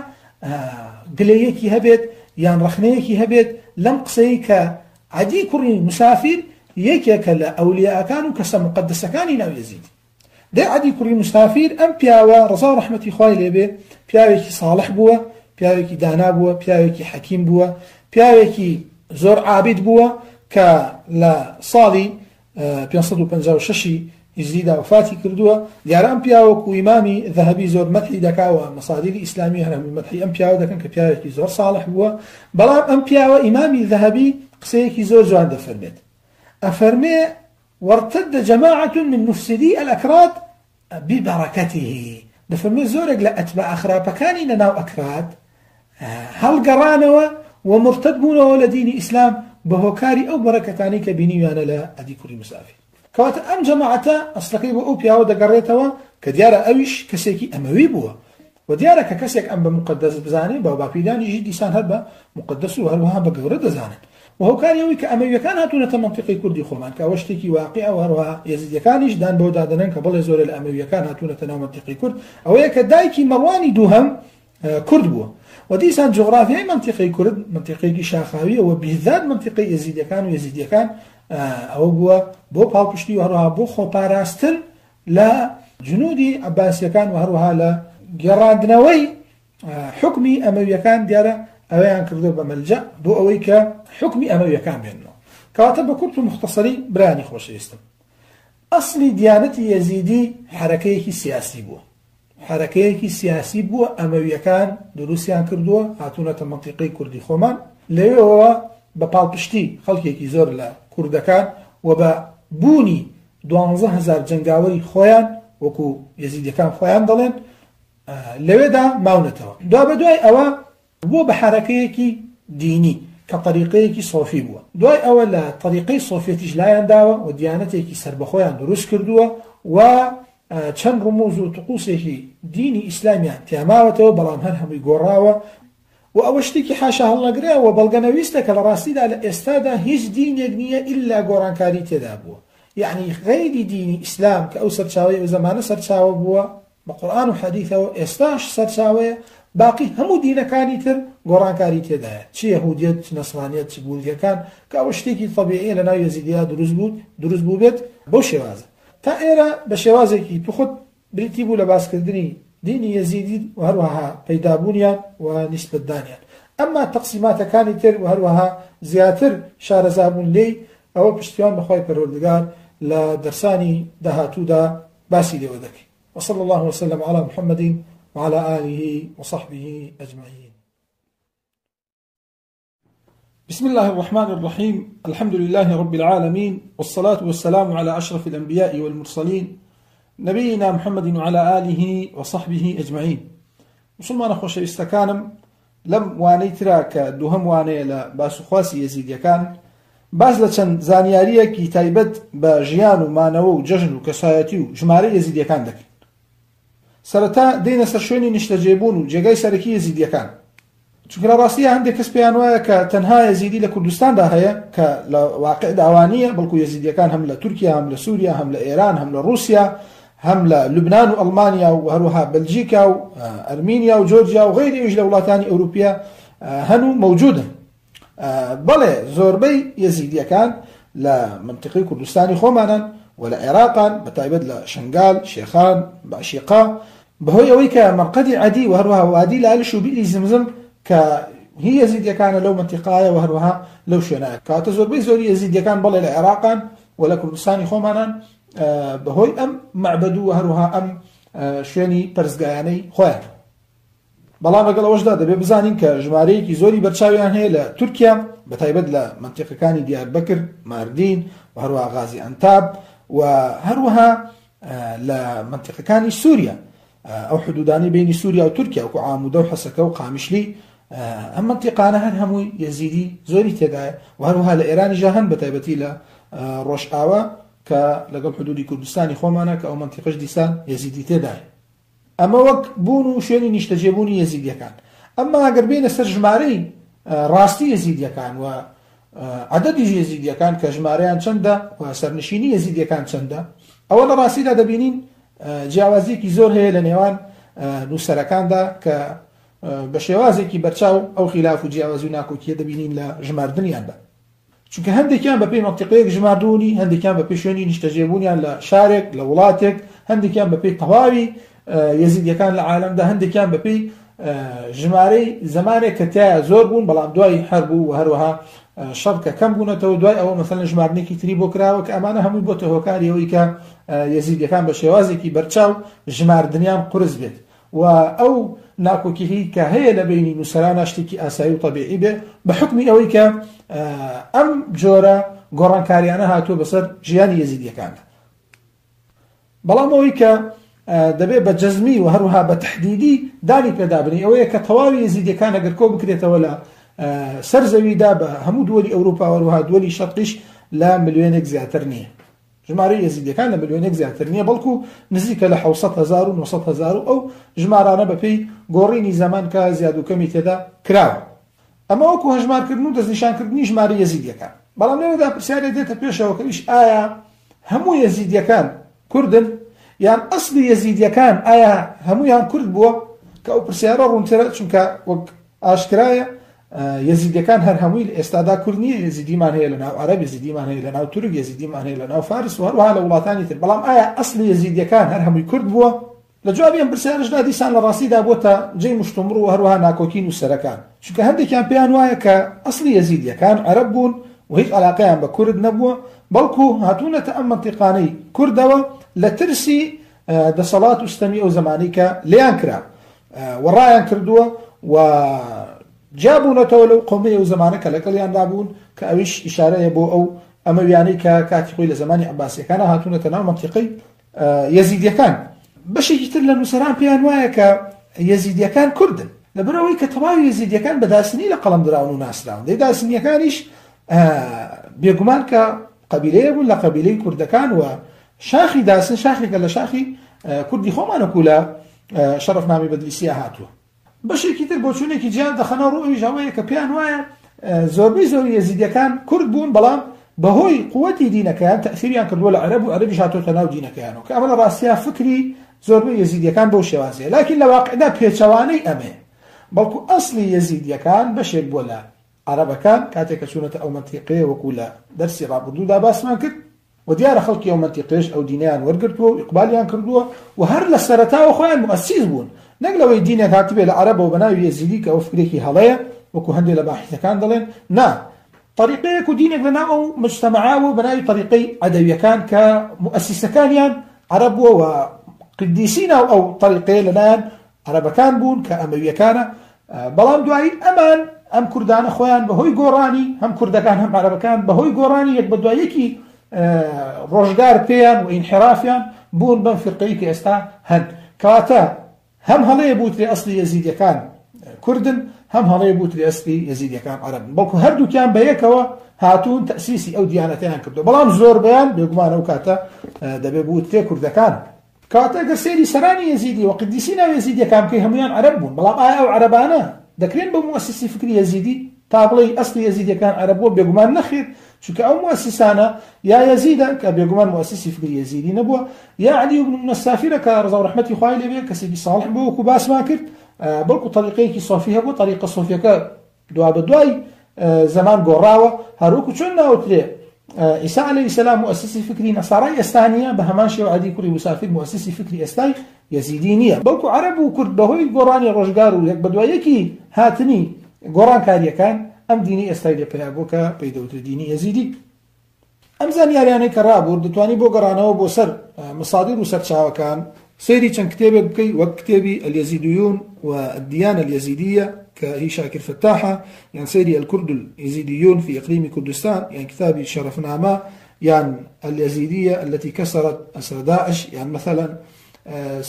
گلەیەکی هەبێت یان ڕەخنەیەکی هەبێت لەم قسەی کە عەدی کوڕی مسافر یەکێکە لە ئەولیاکان و کەسە مقدسەکانی ناو یەزید. دەی عەدی کوڕی مسافر ئەم پیاوە ڕەزا و ڕەحمەتی خوای لێبێ پیاوێکی ساڵح بووە، پیاوێکی دانا بووە، پیاوێکی حەکیم بووە، پیاوێکی زۆر عابد بووە کە لە ساڵی 556 هیجریدا وەفاتی کردووە. دیارە ئەم پیاوە وەکو ئیمامی ذەهەبی زۆر مەدحی دەکا و مەسادیری ئیسلامی هەر هەمووی مەدحی ئەم پیاوە دەکەن کە پیاوێکی زۆر ساڵح بووە. بەڵام ئەم پیاوە ئیمامی ذەهەبی قسەیەکی زۆر جوان دەفەرمێت، ئەفەرمێ وارتد جماعة من مفسدی الأکراد ببرکته، دەفەرمێ زۆرێک لە ئەتباعە خراپەکانی لەناو ئەکراد هەڵگەڕانەوە و مورتەد بوونەوە لە دینی ئیسلام بە هۆکاری ئەو بەرەکەتانەی کە بینیویانە لە عەدی کوڕی مسافیر. کەواتە ئەم جەماعەتە ئەسڵەکەی بۆ ئەو پیاوە دەگەڕێتەوە کە دیارە ئەویش کەسێکی ئەمەوی بووە و دیارە کە کەسێک ئەم بە موقەدەس بزانێ باوباپیرانیشی دیسان هەر بە موقەدەس و هەروەها بە گەورە دەزانن و هۆکاری ئەوەی کە ئەمەویەکان هاتوونەتە مەنتیقەی کوردی خۆمان کە ئەوە شتێکی واقیعە و هەروەها یەزیدیەکانیش دان بەوە دادەنێن کە بەڵێ زۆرێ لە ئەمەویەکان هاتوونەتە ناو مەنتیقەی کورد ئەوەیە کە دایکی مەڕوانی دووهەم کورد بووە و دیسان جوغرافیای مەنتیقەی کورد مەنتیقەیەکی شاخاویە و بیزات مەنتیقەی ئێزیدیەکان و یەزیدیەکان ئەوە بووە بۆ پاڵپشتی و هەروەها بۆ خۆپاراستن لە جنودی عەباسیەکان و هەروەها لە گێڕاندنەوەی حکمی ئەمەویەکان دیارە ئەوەیان کردو بە مەلجە بۆ ئەوەی کە حکمی ئەمەویەکان بێنەوە. کەواتە بە کورت و مختصری برانی خۆشەویستم ئەسلی دیانەتی یەزیدی حرەکەیەکی سیاسی بووە، حەرەکەیەکی سیاسی بووە ئەمەویەکان دروستیان کردووە، هاتوونەتە مەنتیقەی کوردی خۆمان، لەوێوە بە پاڵپشتی خەڵکێکی زۆر لە کوردەکان و بە بوونی 12000 جەنگاوەری خۆیان وەکو یەزیدیەکان خۆیان دەڵێن لەوێدا ماونەتەوە. دوابەدوای ئەوە بووە بە حەرەکەیەکی دینی کە تەریقەیەکی سۆفی بووە، دوای ئەوە لە تەریقەی سۆفیەتیش لایان داوە و دیانەتێکی سەربەخۆیان دروست کردووە و چەند ڕموز و طقوسێکی دینی ئیسلامیان تیاماوەتەوە، بەڵام هەر هەمووی گۆڕاوە و ئەوە شتێکی حاشا هەڵنەگرە و بەڵگەنەویستە کە لە ڕاستیدا لە ئێستادا هیچ دینێک نییە ئیلا گۆڕانکاری تێدا بووە، یەعنی غەیری دینی ئیسلام کە ئەو سەرچاوەی ئەو زەمانە سەرچاوە بووە بە قورئان و حەدیثەوە ئێستاش سەرچاوەیە، باقی هەموو دینەکانی تر گۆڕانکاری تێدایە، چ یەهودیەت چ نەسرانیەت چ بوودیەکان، کە ئەوە شتێکی تەبیعیە لەناو یەزیدیا دروست بووبێت بەو شێوازە. تا ئێرە بە شێوازێکی پوخت بریتی بوو لە باسکردنی دینی یەزیدی و هەروەها پەیدابوونیان و نیسبەتدانیان. ئەمما تەقسیماتەکانی تر و هەروەها زیاتر شارەزابوون لێی ئەوە پشتیوان بە خوای پەروەردگار لە دەرسانی داهاتوودا باسی لێوە دەکەین. وصلى الله وسلم على محمد وعلى آله وصحبه أجمعين. بسم الله الرحمن الرحيم. الحمد لله رب العالمين، والصلاة والسلام على أشرف الأنبياء والمرسلين، نبينا محمد وعلى آله وصحبه أجمعين. مسلمان خۆشەویستەکانم، لەم وانەی ترا کە دووهەم وانەیە لە باسوخواسی یەزیدیەکان، باس لە چەند زانیاریەکی تایبەت بە ژیان و مانەوە و جەژن و کەسایەتی و ژمارەی یەزیدیەکان دەکەین. سەرەتا دێینە سەر شوێنی نیشتەجێبوون و جێگای سەرەکی یەزیدیەکان، چونکە لە ڕاستیدا هەندێک کەس پێیان وایە کە تەنها یەزیدی لە کوردستاندا هەیە، کە لە واقعدا وا نییە، بەڵکو یەزیدیەکان هەم لە تورکیا، هەم لە سووریا، هەم لە ئێران، هەم لە ڕووسیا، هەم لە لوبنان و ئەڵمانیا و هەروەها بەلجیکا و ئەرمینیا و جۆرجیا و غەیری ئەویش لە وڵاتانی ئەوروپیا هەن و مەوجودن. بەڵێ زۆربەی یەزیدیەکان لە منطقەی کوردستانی خۆمانن و لە عێراقان، بە تایبەت لە شنگال، شێخان، بەعشیقە، بەهۆی ئەوەی کە مەرقەدی عەدی و هەروەها وادی لالش و بیری زمزم کە هی یەزیدیەکانە لەو منطقایە و هەروەها لەو شوێنایە. کەواتە زۆربەی زۆری یەزیدیەکان بەڵێ لە عێراقان و لە کوردستانی خۆمانان بەهۆی ئەم مەعبەد و هەروەها ئەم شوێنی پەرستگایانەی خۆیان. بەڵام لەگەڵ ئەوەشدا دەبێت بزانین کە ژمارەیەکی زۆری بەرچاویان هەیە لە تورکیا، بە تایبەت لە منطقەکانی دیاربەکر، ماردین و هەروەها غازی ئەنتاب و هەروەها لە منطقەکانی سووریا، ئەو حدودانەی بینی سووریا و تورکیا وەکو عامودە و حەسەکە و قامیشلی، ئەم منطقانە هەر هەمووی یەزیدی زۆری تێدایە و هەروەها لە ئێرانیشدا هەن، بە تایبەتی لە ڕۆژئاوا کە لەگەڵ حدودی کوردستانی خۆمانە کە ئەو منطقەش دیسان یەزیدی تێدایە. ئەمە وەک بوون و شوێنی نیشتەجێبوونی یەزیدیەکان. ئەمما ئەگەر بێینە سەر ژمارەی ڕاستی یەزیدیەکان و عەدەدی یەزیدیەکان کە ژمارەیان چەندە و سەرنشینی یەزیدیەکان چەندە، ئەوە لە ڕاستیدا دەبینین جیاوازیەکی زۆر هەیە لە نێوان نووسەرەکاندا کە بە شێوازێکی بەرچاو ئەو خیلاف و جیاوازی و ناکۆکیە دەبینین لە ژماردنیاندا. چونکە هەندێکیان بەپێی مەنتیقەیەک ژماردوونی، هەندێکیان بەپێی شوێنی نیشتەجێبوونیان لە شارێک، لە وڵاتێک، هەندێکیان بەپێی تەواوی یەزیدیەکان لە عالەمدا، هەندێکیان بەپێی ژمارەی زمانێک کە تایە زۆر بوون، بەڵام دوای حەرب و هەروەها شەڕ کە کەم بوونەتەوە، دوای ئەوە مەسەلەن ژماردنێکی تری بۆ کراوە کە ئەمانە هەمووی بۆتە هۆکاری ئەوەی کە یەزیدیەکان بە شێوازێکی بەرچاو ژماردنیان قورس بێت و ئەو ناکۆکیی کە هەیە لە بینی نووسەرانە شتێکی ئاسایی و تەبیعی بێ بە حکمی ئەوەی کە ئەم جۆرە گۆڕانکاریانە هاتووە بەسەر ژیانی یەزیدیەکاندا. بەڵام ئەوەی کە دەبێت بە جەزمی و هەروەها بە تەحدیدی دانی پێدا بنێی ئەوەیە کە تەواوی یەزیدیەکان ئەگەر کۆ بکرێتەوە لە سەر زەویدا بە هەموو دووەلی ئەوروپا و هەروەها دووەلی شەرقیش لە ملیۆنێک زیاتر نییە. ژمارەی یەزیدیەکان لە ملیۆنێک زیاتر نییە، بەڵکو نزیکە لە 700 هەزار و 900 هەزار و ئەو ژمارانە بەپێی گۆڕینی زەمان کە زیاد و کەمی تێدا کراوە. ئەمە وەکو هەژمارکردن و دەستنیشانکردنی ژمارەی یەزیدیەکان. بەڵام لێرەدا پرسیارێک دێتە پێشەوە کە ئەویش ئایا هەموو یەزیدیەکان کوردن؟ یان ئەسڵی یەزیدیەکان ئایا هەموویان کورد بووە؟ کە ئەو پرسیارە ڕوونترە، چونکە وەک ئاشکرایە یەزیدیەکان هەر هەمووی لە ئێستادا کورد نییە، یەزیدیمان هەیە لە ناو عەرەب، یەزیدیمان هەیە لە ناو تورک، یەزیدیمان هەیە لە ناو فارس و هەروەها لە وڵاتانی تر. بەڵام ئایا ئەسڵی یەزیدیەکان هەر هەمووی کورد بووە؟ لە جوابی ئەم پرسیارەشدا دیسان لە ڕاستیدا بۆتە جێی مشتومڕ و هەروەها ناکۆکی نووسەرەکان، چونکە هەندێکیان پێیان وایە کە ئەسڵی یەزیدیەکان عەرەب بوون و هیچ عەلاقەیان بە کورد نەبووە، بەڵکو هاتوونەتە ئەم مەنتیقانەی کوردەوە لە ترسی دەسەڵات و ستەمی ئەو زەمانەی کە لێیان کرا و ڕایان کردووە و جیا بوونەتەوە لەو قەومەی ئەو زەمانە کە لەگەڵیاندا بوون، کە ئەویش ئیشارەیە بۆ ئەو ئەمەویانەی کە کاتی خۆی لە زەمانی عەباسیەکانا هاتوونەتە ناو مەنتیقەی یەزیدیەکان. بەشێکی تر لە نووسەران پێیان وایە کە یەزیدیەکان کوردن، لەبەرئەوەی کە تەواوی یەزیدیەکان بە داسنی لە قەڵەم دراون و ناسراون، دەی داسنیەکانیش بێگومان کە قەبیلەیە بوون لە قەبیلەی کوردەکان و شاخی داسن شاخێکە لە شاخی کوردی خۆمان وەکو لە شەڕەفنامەی بەدلیسیا هاتووە. بەشێکی تر بۆچوونێکی جیا دەخەنە ڕوو، ئەویش ئەوەیە کە پێیان وایە زۆربەی زۆری یەزیدیەکان کورد بوون، بەڵام بەهۆی قوتی دینەکەیان تەئسیریان کردووە لە عەرەب و عەرەبیش هاتۆتە ناو دینەکەیانەوە، کە ئەمە لە ڕاستیا فکری زۆربەی یەزیدیەکان بەو شێوازەیە، لاکین لە واقعدا پێچەوانەی ئەمەیە، بەڵکو ئەسڵی یەزیدیەکان بەشێک بووە لە عەرەبەکان کاتێک کە چوونەتە ئەو مەنتیقەیە وەکو لە دەرسی ڕابردوودا باسمان کرد، وە دیارە خەڵکی ئەو مەنتیقەیەش ئەو دینەیان وەرگرتووە و ئیقبالیان کردووە و هەر لە سەرەتاوە خۆیان موئەسیس بوون، نەک لەوەی دینێک هاتبێ لە عەرەبەوە بە ناوی یەزیدی کە ئەوە فکرێکی هەڵەیە وەکو هەندێ لە باحیثەکان دەڵێن، نا، تەریقەیەک و دینێک لە ناو ئەو مجتەمەعە بووە بە ناوی تەریقەی عەدەویەکان کە موئەسیسەکانیان عەرەب بووە و قدیسی ناو ئەو تەریقەیە لەلایەن عەرەبەکان بوون کە ئەمەویەکانە، بەڵام دوایی ئەمان ئەم کوردانە خۆیان بەهۆی گۆڕانی هەم کوردەکان هەم عەرەبەکان بەهۆی گۆڕانی یەک بەدوای یەکی ڕۆژگار پێیان و ئینحرافیان بوون بەم فیرقەی کە ئێستا هەن. کەواتە هەم هەڵەیە بوترێ ئەسڵی یەزیدیەکان کوردن، هەم هەڵەیە بوترێ ئەسڵی یەزیدیەکان عەرەبن، بەڵکو هەردووکیان بەیەکەوە هاتوون تەئسیسی ئەو دیانەتەیان کردووە، بەڵام زۆربەیان بێگومان ئەو کاتە دەبێ بوترێ کوردەکان. کەواتە گەر سەیری سەرانی یەزیدی و قدیسی ناو یەزیدیەکان بکەی هەموویان عەرەب بوون، بەڵام ئایا ئەو عەرەبانە دەکرێن بە موئەسیسی فکری یەزیدی تا بڵێی ئەسڵی یەزیدیەکان عەرەب بووە؟ بێگومان نەخێر، چونکە ئەو موئەسیسانە یا یەزیدە کە بێگومان موئەسیسی فکری یەزیدی نەبووە، یا عەلی بن مسافرە کە ڕەزا و ڕەحمەتی خوای لێ بێ کەسێکی ساڵح بووە وەکو باسمان کرد، بەڵکو تەریقەیەکی سۆفی هەبووە، تەریقە سۆفیەکە دوابەدوای زەمان گۆڕاوە، هەروەکو چۆن ناوترێ عیسا عەلەیهی سەلام موئەسیسی فکری نەسارای ئێستا نییە، بە هەمان شێوە عەدی کوڕی مسافر موئەسیسی فکری ئێستای یەزیدی نییە، بەڵکو عەرەب و کورد بەهۆی گۆڕانی ڕۆژگار و یەک بەدوای یەکی هاتنی گۆڕانکارییەکان ئەم دینەی ئێستای لێ پەیا بووە کە پێی دەوترێ دینی یەزیدی. ئەم زانیاریانەی کە ڕابوورد دەتوانی بۆ گەڕانەوە بۆ سەر مصادر و سەرچاوەکان سەیری چەند کتێبێک بکەی وەک کتێبی الیزیدیون و الدیانە الیزیدیە کە هی شاکر فتاحە، یان سەیری الکرد الیزیدیون فی اقلیم کوردستان، یان کتابی شەرەفنامە، یان الیزیدیە التي کسرت اسر داعش، یان مثلا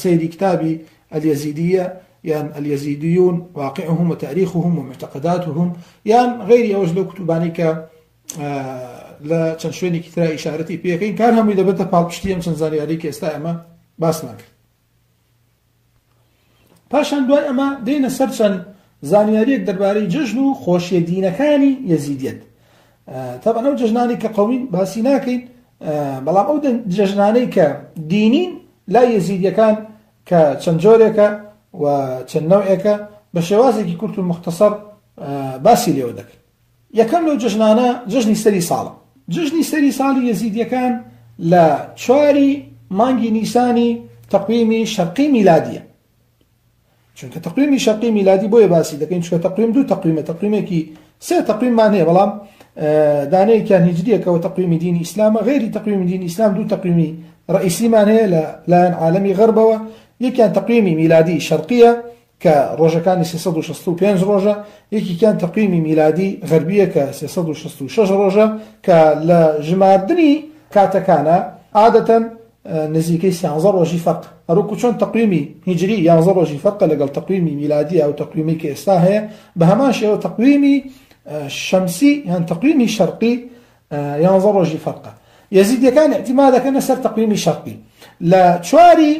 سەیری کتابی الیزیدیە یان الیزیدیون واقعهم وتاریخهم ومعتقداتهم، یان غەیری ئەوەش لەو کتوبانەی کە لە چەند شوێنێکی ترا ئیشارەتی پێەکەین کار هەمووی دەبێتە پاڵپشتی ئەم چەند زانیاری کە ئێستا ئێمە باسمان کرد. پاشان دوای ئەمە دێنە سەر چەند زانیاریەک دەربارەی جەژن و خۆشیە دینەکانی یەزیدیەت. تەبعەن ئەو جەژنانەی کە قەومین باسی ناکەین، بەڵام ئەو جەژنانەی کە دینین لای یەزیدیەکان کە چەند جۆرێکە و چەند نەوعێکە بە شێوازێکی کورت و مختصر باسی لێوە دەکەین. یەکەم لەو جەژنانە جەژنی سەری ساڵە. جەژنی سەری ساڵی یەزیدیەکان لە چواری مانگی نیسانی تەقویمی شەرقی میلادیە. چونکە تەقویمی شەرقی میلادی بۆیە باسی دەکەین چونکە تەقویم دوو تەقویمە تەقویمێکی سێ تەقویممان هەیە بەڵام دانەیەکیان هیجریەکەوە تەقویمی دینی ئیسلامە غێری تەقویمی دینی ئیسلام دوو تەقویمی ڕئیسیمان هەیە لە لایەن عالەمی غەربەوە یەکیان تەقویمی میلادی شەرقیە کە ڕۆژەکانی 365 ڕۆژە یەکێکیان تەقویمی میلادی غەربیە کە 366 ڕۆژە کە لە ژماردنی کاتەکانە عادەتەن نزیکەی سیانزە ڕۆژی فەرق هەروەکو چۆن تەقویمی هیجری یانزە ڕۆژی فەرقە لەگەڵ تەقویمی میلادی ئەو تەقویمی کە ئێستا هەیە بە هەمان شێوە تەقویمی شەمسی یان تەقویمی شەرقی یانزە ڕۆژی فەرقە. یەزیدیەکان ئیعتیماد دەکەنە سەر تەقویمی شەرقی لە چواری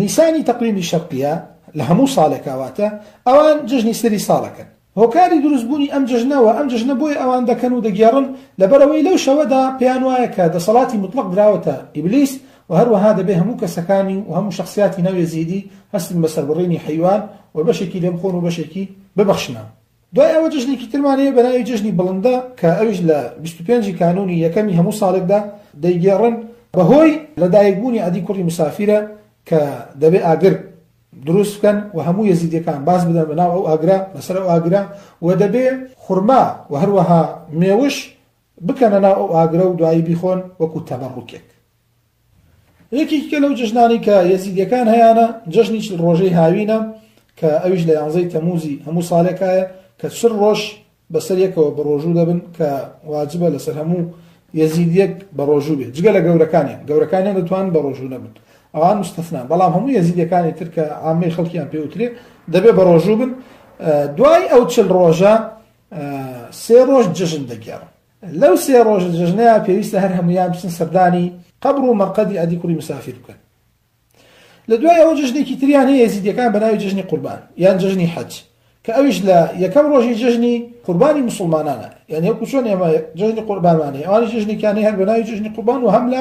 نیسانی تەقویمی شەرقیە لە هەموو ساڵێکا واتە ئەوان جەژنی سەری ساڵەکەن. هۆکاری دروستبوونی ئەم جەژنە و ئەم جەژنە بۆیە ئەوان دەکەن و دەگێڕن لەبەرئەوەی لەو شەوەدا پێیان وایە کە دەسەڵاتی موتڵەق دراوەتە ئیبلیس و هەروەها دەبێ هەموو کەسەکانی و هەموو شەخسیاتی ناو یەزیدی هەستن بە سەربڕینی حەیوان و بەشێکی لێ بخۆن و بەشێکی ببەخشنەوە. دوای ئەوە جەژنێکی ترمان هەیە بەناوی جەژنی بڵندە کە ئەویش لە 25 ی کانوونی یەکەمی هەموو ساڵێکدا دەیگێڕن بەهۆی لەدایکبوونی عەدی کوڕی مسافیرە کە دەبێ ئاگر دروست بکەن و هەموو یەزیدیەکان باز بدەن بە ناو ئەو ئاگرە بەسەر ئەو ئاگرە و دەبێ خورما و هەروەها مێوش بکەنە ناو ئەو ئاگرە و دوایی بیخۆن وەکو تەبەڕوکێک. یەکێکیکە لەو جەژنانەی کە یەزیدیەکان هەیانە جەژنی چل ڕۆژەی هاوینە کە ئەویش لە یانزەی تەموزی هەموو ساڵێکایە کە چل ڕۆژ بەسەر یەکەوە بەڕۆژوو دەبن کە واجبە لەسەر هەموو یەزیدیەک بەڕۆژوو بێت جگە لە گەورەکانیان گەورەکانیان دەتوانن بەڕۆژوو نەبن ئەوان مستثنان بەڵام هەموو یەزیدیەکانی تر کە عامەی خەڵکیان پێوترێ دەبێ بەڕۆژوو بن دوای ئەو چل ڕۆژە سێ ڕۆژ جەژن دەگێڕن لەو سێ ڕۆژە جەژنەیە پێویستە هەر هەمویان بچن سەردانی قەبر و مەرقەدی عەدی کوڕی مسافیر بکەن لە دوای ئەوە جەژنێکی تریان هەیە یەزیدیەکان بە ناوی جەژنی قوربان یان جەژنی حەج کە ئەویش لە یەکەم ڕۆژی جەژنی قوربانی موسڵمانانە یان وەکو چۆن ئێمە جەژنی قوربانمان هەیە ئەوانیش جەژنێکیان هەیە هەر بە ناوی جەژنی قوربان و هەم لە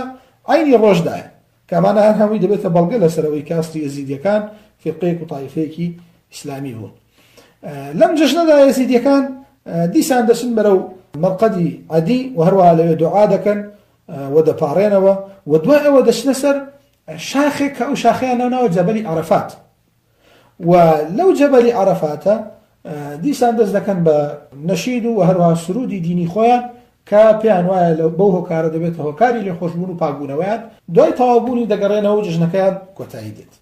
عەینی ڕۆژدایە کە ئەمانە هەر هەمووی دەبێتە بەڵگە لەسەر ئەوەی کە ئەسڵی یەزیدیەکان فیرقەیەک و تایفەیەکی ئیسلامی بوون. لەم جەژنەدا یەزیدیەکان دیسان دەچن بەرەو مەرقەدی عەدی و هەروەها لەوێ دوعا دەکەن و دەپاڕێنەوە و دوای ئەوە دەچنە سەر شاخێک کە ئەو شاخەیان ناوناوە جەبەلی عەرەفات و لەو جەبەلی عەرەفاتە دیسان دەست دەکەن بە نەشید و هەروەها سرودی دینی خۆیان کە پێیان وایە بەو هۆکارە دەبێتە هۆکاری لێخۆشبوون و پاکبوونەوەیان دوای تەواوبوونی دەگەڕێنەوە و جەژنەکەیان کۆتایی دێت.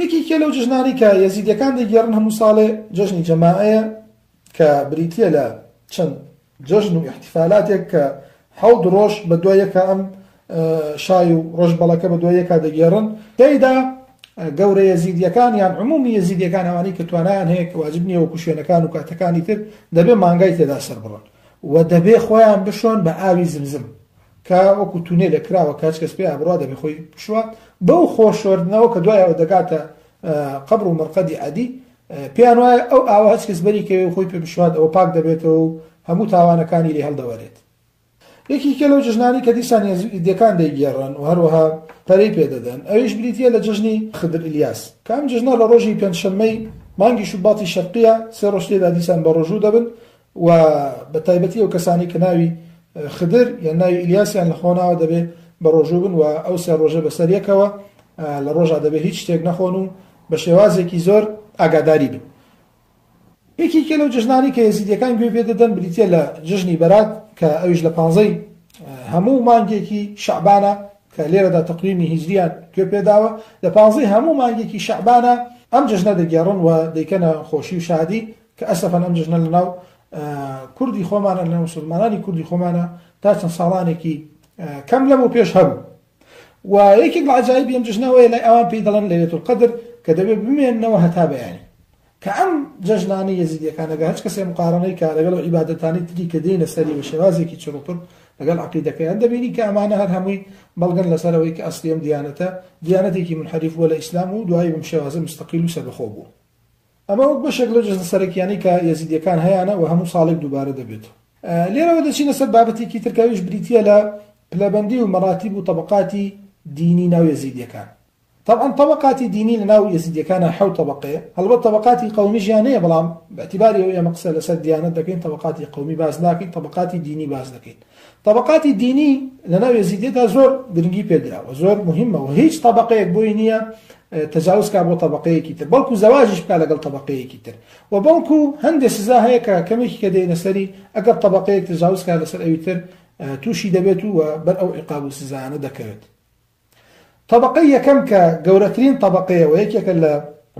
یەکێکیە لەو جەژنانەی کە یەزیدیەکان دەیگێڕن هەموو ساڵێ جەژنی جەماعەیە کە بریتیە لە چەند جەژن و ئیحتیفالاتێک کە حەوت ڕۆژ بە دوای یەکا ئەم شای و ڕۆژ بەڵەکە بە دوای یەکا دەگێڕن تێیدا گەورە یەزیدیەکان یان عمومی یەزیدیەکان ئەوانەی کە توانایان هەیە کە واجب نییە وەکو شوێنەکان و کاتەکانی تر دەبێ مانگای تێدا سەربڕن و دەبێ خۆیان بشۆن بە ئاوی زمزم کە وەکو تونێلێک کراوە کە هەچ کەس پێیا بڕوا دەبێ خۆی بشوات بەو خۆ شۆردنەوە کە دوای ئەوە دەگاتە قەبر و مەرقەدی عەدی پێیان وایە ئەو ئاوە هەچ کەس بەری کەوێ و خۆی پێ بشوات ئەوە پاک دەبێتەوە و هەموو تاوانەکانی لێ هەڵدەوەرێت. یەکێکە لەو جەژنانەی کە دیسان یەزیدیەکان دەیگێڕن و هەروەها پەرەی پێ دەدەن ئەویش بریتییە لە جەژنی خدر ئیلیاس کە ئەم جەژنە لە ڕۆژی پێنجشەممەی مانگی شوباتی شەرقییە سێ ڕۆژ تێدا دیسان بەڕۆژوو دەبن و بە تایبەتی ئەو کەسانەی کە ناوی خدر یان ناوی ئیلیاسیان لە خۆ ناوە دەبێ بە ڕۆژوو بن و ئەو سێ ڕۆژە بەسەر یەکەوە لە ڕۆژا دەبێ هیچ شتێک نەخۆن و بە شێوازێکی زۆر ئاگاداری بن. یەکێکە لەو جەژنانەی کە یەزیدیەکان گوێ پێ دەدەن بریتیە لە جەژنی بەرات کە ئەویش لە پانزەی هەموو مانگێکی شەعبانە کە لێرەدا تەقویمی هیجریان گوێ پێداوە لە پانزەی هەموو مانگێکی شەعبانە ئەم جەژنە دەگێڕن و دەیکەنە خۆشی و شادی کە ئەسەفەن ئەم جەژنە لەناو کوردی خۆمانە لەناو مسلمانانی کوردی خۆمانە تا چەند ساڵانێکی کەم لەمەو پێش هەبوو و یەکێک لە عەجایبی ئەم جەژنە ئەوەیە لای ئەوان پێی دەڵێن لەیلەت القدر کە دەبێت بمێننەوە هەتا بەیانی کە ئەم جەژنانەی یەزیدیەکان ئەگەر هەچ کەسێ مقارنەی کا لەگەڵ ئەو عیبادەتانەی تری کە دێنە سەری بە شێوازێکی چڕوپڕ لەگەڵ عەقیدەکەیان دەبینی کە ئەمانە هەر هەمووی بەڵگەن لەسەر ئەوەی کە ئەسلی ئەم دیانەتە دیانەتێکی منحەریف بووە لە ئیسلام و دوایی بەم شێوازە مستەقیل و سەربەخۆ بووە. ئەمە وەک بەشێک لەو جەژنە سەرەکیانەی کە یەزیدیەکان هەیانە و هەموو ساڵێک دووبارە دەبێتەوە. لێرەوە دەچینە سەر بابەتێکی تر کە ئەویش بریتییە لە پلەبەندی و مەراتیب و تەبەقاتی دینی ناو یەزیدیەکان. تەبعەن تەبەقاتی دینی لە ناو یەزیدیەکانا حەوت تەبەقەیە، هەڵبەت تەبەقاتی قەومیشیان هەیە بەڵام بە ئیعتیباری ئەوەی ئێمە قسە لەسەر دیانەت دەکەین تەبەقاتی قەومی باس ناکەین تەبەقاتی دینی باس دەکەین. تەبەقاتی دینی لە ناو یەزیدیەتا زۆر گرنگی پێدراوە زۆر مهمە و هیچ تەبەقەیەک بۆی نییە تەجاوز کا بۆ تەبەقەیەکی تر بەڵکو زەواجیش بکا لەگەڵ تەبەقەیەکی تر و بەڵکو هەندێک سزا هەیە کە کەمێکی کە دێنە سەری ئەگەر تەبەقەیەک تەجاوز کا لەسەر ئەوی تر تووشی دەبێت و بەر ئەو عیقاب و سزایانە دەکەوێت. تەبەقەی یەکەم کە گەورەترین تەبەقەیە و یەکێکە لە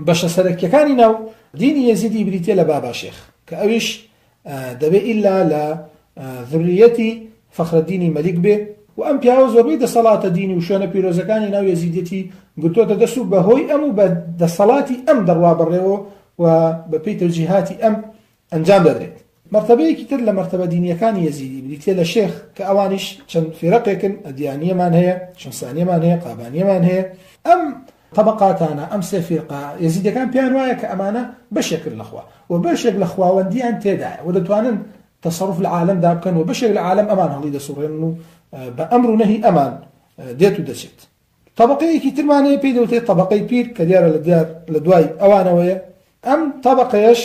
بەشە سەرەکیەکانی ناو دینی یەزیدی بریتیە لە بابا شێخ کە ئەویش دەبێ ئیلا لە ذریەتی فەخرەدینی مەلیک بێ و ئەم پیاوە زۆربەی دەسەڵاتە دینی و شوێنە پیرۆزەکانی ناو یەزیدیەتی گرتۆتە دەست و بەهۆی ئەم و بە دەسەڵاتی ئەم دەڕوا بەڕێوە و بەپێی تەوجیهاتی ئەم ئەنجام دەدرێت. مەرتەبەیەکی تر لە مەرتەبە دینییەکانی یەزیدی بریتییە لە شێخ کە ئەوانیش چەند فیرەقێکن، ئەدیانییەمان هەیە، شەمسانییەمان هەیە، قابانییەمان هەیە. ئەم تەبەقاتانە، ئەم سێ فیرقە، یەزیدیەکان پێیان وایە کە ئەمانە بەشێکن لە خوا و بەشێک لە خواوەندییان تێدایە و دەتوانن تەسەروف لە عالەمدا بکەن و بەشێک لە عالەم ئەمان هەڵیدەسوڕێنن و بە ئەمر و نەهی ئەمان دێت و دەچێت. تەبەقەیەکی ترمان هەیە پێی دەوترێت تەبەقەی پیر کە دیارە لە دیار لە دوای ئەوانەوەیە. ئەم تەبەقەیەش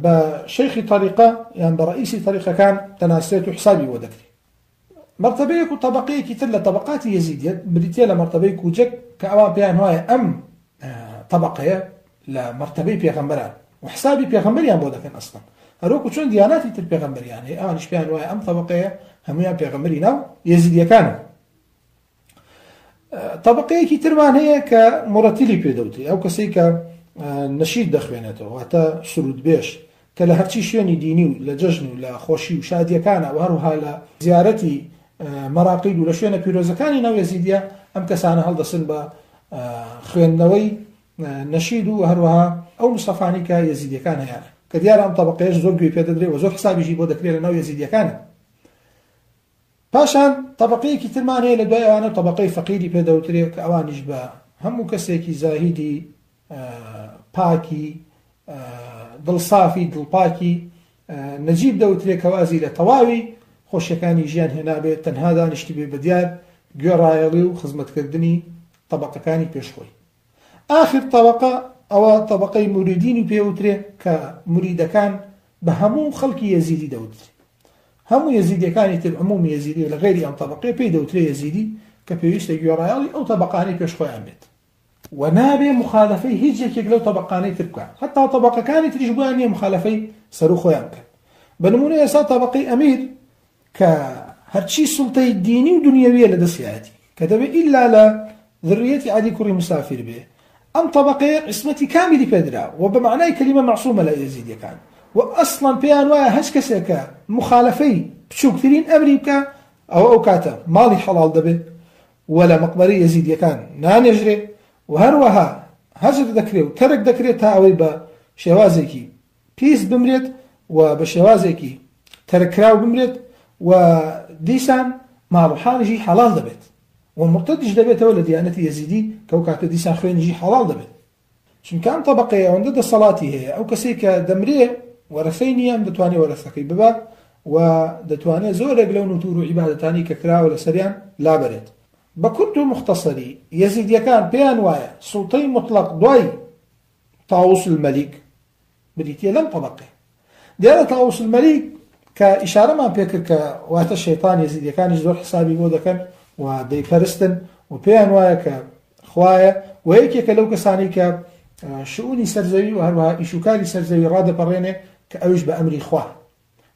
بە شەیخی تەریقە یان بە ڕئیسی تەریقەکان دەناسرێت و حسابی بۆ دەکرێت. مەرتەبەیەک و تەبەقەیەکی تر لە تەبەقاتی یەزیدیەت بریتیە لە مەرتەبەی کوجەک کە ئەوان پێیان وایە ئەم تەبەقەیە لە مەرتەبەی پێغەمبەران و حسابی پێغەمبەریان بۆ دەکەن ئەسڵەن هەروەکو چۆن دیاناتی تر پێغەمبەریان هەیە ئەوانیش پێیان وایە ئەم تەبەقەیە هەمویان پێغەمبەری ناو یەزیدیەکانن. تەبقەیەکی ترمان هەیە کە مورەتیلی پێ دەوترێ، ئەو کەسەی کە نەشید دەخوێنێتەوە، واتە سروودبێژ، کە لە هەرچی شوێنی دینی و لە جەژن و لە خۆشی و شادییەکانە و هەروەها لە زیارەتی مەراقید و لە شوێنە پیرۆزەکانی ناو یەزیدیە ئەم کەسانە هەڵدەسن بە خوێندنەوەی نەشید و هەروەها ئەو مستەفانی کە یەزیدیەکان هەیانە، کە دیارە ئەم تەبقەیەش زۆر گوێی پێ دەدرێ و زۆر حسابیشی بۆ دەکرێ لە ناو یەزیدیەکانە. پاشان تەبەقەیەکی ترمان هەیە لە دوای ئەوانە تەبەقەی فەقیری پێ دەوترێ کە ئەوانیش بە هەموو کەسێکی زاهیدی پاکی دڵسافی دڵپاکی نەجیب دەوترێ کە وازی لە تەواوی خۆشیەکانی ژیان هێنابێت تەنها دانیشتبێ بە دیار گوێڕایەڵی و خزمەتکردنی تەبەقەکانی پێش خۆی. ئاخر تەبەقە ئەوە تەبەقەی موریدینی پێ وترێ کە موریدەکان بە هەموو خەڵکی یەزیدی دەوترێ. هەموو یەزیدیەکانی تر عمومی یەزیدی لە غەیری ئەم تەبەقەیە پێی دەوترێ یەزیدی کە پێویستە گوێڕایەڵی ئەو تەبەقانەی پێش خۆیان بێت و نابێ موخالەفەی هیچ یەکێک لەو تەبەقانەی تر بکات هەتا تەبەقەکانی تریش بۆیان نییە موخالەفەی سەروو خۆیان بکەن بە نمونە ئێستا تەبەقەی ئەمیر کە هەرچی سوڵتەی دینی و دونیەویە لە دەستیایەتی کە دەبێ ئیلا لە ذریەتی عەلی کوڕی مسافیر بێ ئەم تەبەقەیە عیسمەتی کامیلی پێ درا و بە مەعنای کەلیمە مەعسومە لای ئێزیدیەکان و ئەسڵەن پێیان وایە هەچ کەسێک کە موخالەفەی بچوکترین ئەمری بکا ئەوە ئەو کاتە ماڵی حەڵاڵ دەبێ و لە مەقبەرەی ئێزیدیەکان نانێژرێ و هەروەها هەجر دەکرێ و تەرک دەکرێ تا ئەوەی بە شێوازێکی پیس بمرێت و بە شێوازێکی تەرککراو بمرێت و دیسان ماڵ و حاڵیشی حەڵاڵ دەبێت و مورتەدیش دەبێتەوە لە دیانەتی یەزیدی کە ئەو کاتە دیسان خوێنیشی حەڵاڵ دەبێت چونکە ئەم تەبەقەیە ئەوەندە دەسەڵاتی هەیە ئەو کەسەی کە دەمرێ وەرەسەی نییە ئەم دەتوانێت وەرەسەکەی ببا و دەتوانێت زۆرێک لەو نوتور و عیبادەتانی کە کراوە لەسەریان لابەرێت بە کورت و موختەسەری یەزیدیەکان پێیان وایە سوڵتەی موتڵەق دوای تاوس المەلیک بریتیە لەم تەبەقەیە. دیارە تاوس المەلیک کە ئیشارەمان پێکرد کە واتە شەیتان یەزیدیەکانیش زۆر حسابی بۆ دەکەن و دەیپەرستن و پێیان وایە کە خوایە و یەکێکە لەو کەسانی کە شئونی سەرزەوی و هەروەها ئیشوکاری سەرزەوی ڕادەپەڕێنێ کە ئەویش بە ئەمری خوا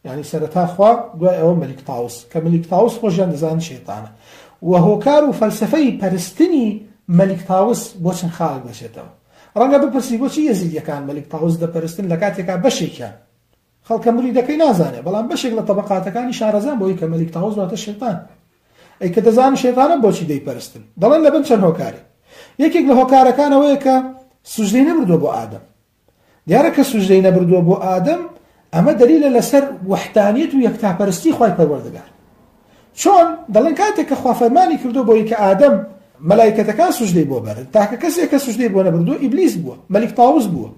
یانی سەرەتا خوا دوای ئەوە مەلیک تاوس کە مەلیک تاوس خۆشیان دەزانن شەیتانە و هۆکار و فەلسەفەی پەرستنی مەلیک تاوس بۆ چەند خاڵێک دەچێتەوە ڕەنگە بپرسی بۆچی یەزیدیەکان مەلیک تاوس دەپەرستن لە کاتێکا بەشێکیان خەڵکە مریدەکەی نازانێ بەڵام بەشێک لە تەبەقاتەکانی شارەزان بۆی کە مەلیک تاوس واتە شەیتان ئەی کە دەزانن شەیتانە بۆچی دەیپەرستن دەڵێن لەبن چەند هۆکارێک یەکێک لە هۆکارەکان ئەوەیە کە سوجدەی نەبردووە بۆ ئادەم دیارە کە سوجدەی نەبردووە بۆ ئادەم ئەمە دەلیلە لەسەر وەحدانیەت و یەکتاپەرستی خوای پەروەردگار چۆن دەڵێن کاتێک کە خوا فەرمانی کردو بۆی کە ئادەم مەلایکەتەکان سوجدەی بۆ بەرن تاکە کەسێک کە سوجدەی بۆ نەبردووە ئیبلیس بووە مەلیک تاوس بووە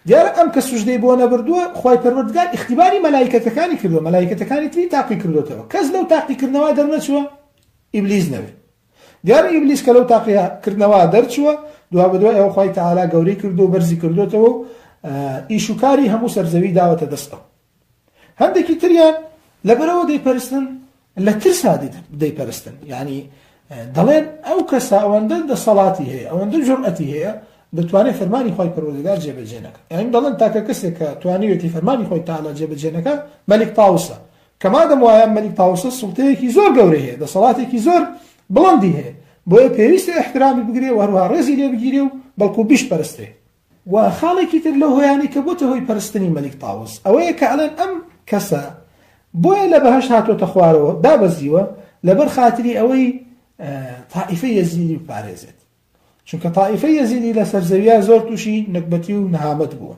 دیارە ئەم کە سوجدەی بۆ نەبردووە خوای پەروەردگار ئیختیباری مەلایکەتەکانی کردووە مەلایکەتەکانی تری تاقی کردوتەوە کەس لەو تاقیکردنەوە دەرنەچووە ئیبلیس نەبێت. دیارە ئیبلیس کە لەو تاقیکردنەوە دەرچووە، دوابەدوای ئەوە خوای تەعالا گەورەی کردووە و بەرزی کردووەتەوە و ئیش و کاری هەموو سەرزەوی داوەتە دەست ئەو. هەندێکی تریان لەبەرئەوە دەیپەرستن لە ترسا دەیپەرستن، یعنی دەڵێن ئەو کەسە ئەوەندە دەسەڵاتی هەیە، ئەوەندە جورئەتی هەیە، دەتوانێت فەرمانی خوای پەروەردگار جێبەجێ نەکا. یعنی دەڵێن تاکە کەسێک کە توانیوێتی فەرمانی خوای تەعالا جێبەجێ نەکا مەلیک تاوسە، کە مادەم وایە مەلیک تاوسە سوڵتەیەکی زۆر گەورەی هەیە، دەسەڵاتێکی زۆر بڵندی هەیە، بۆیە پێویستە ئیحترامی بگرێ و هەروەها ڕێزی لێ بگیرێ و بەڵکو بیشپەرسترێ. وە خاڵێکی تر لەو هۆیانەی کە بۆتە هۆی پەرستنی مەلیک تاوس ئەوەیە کە ئەڵێن ئەم کەسە بۆیە لە بەهەشت هاتۆتە خوارەوە دابەزیوە لەبەر خاتری ئەوەی تائیفەی یەزیدی بپارێزێت، چونکە تائیفەی یەزیدی لەسەر زەویا زۆر تووشی نەگبەتی و نەهامەت بووە.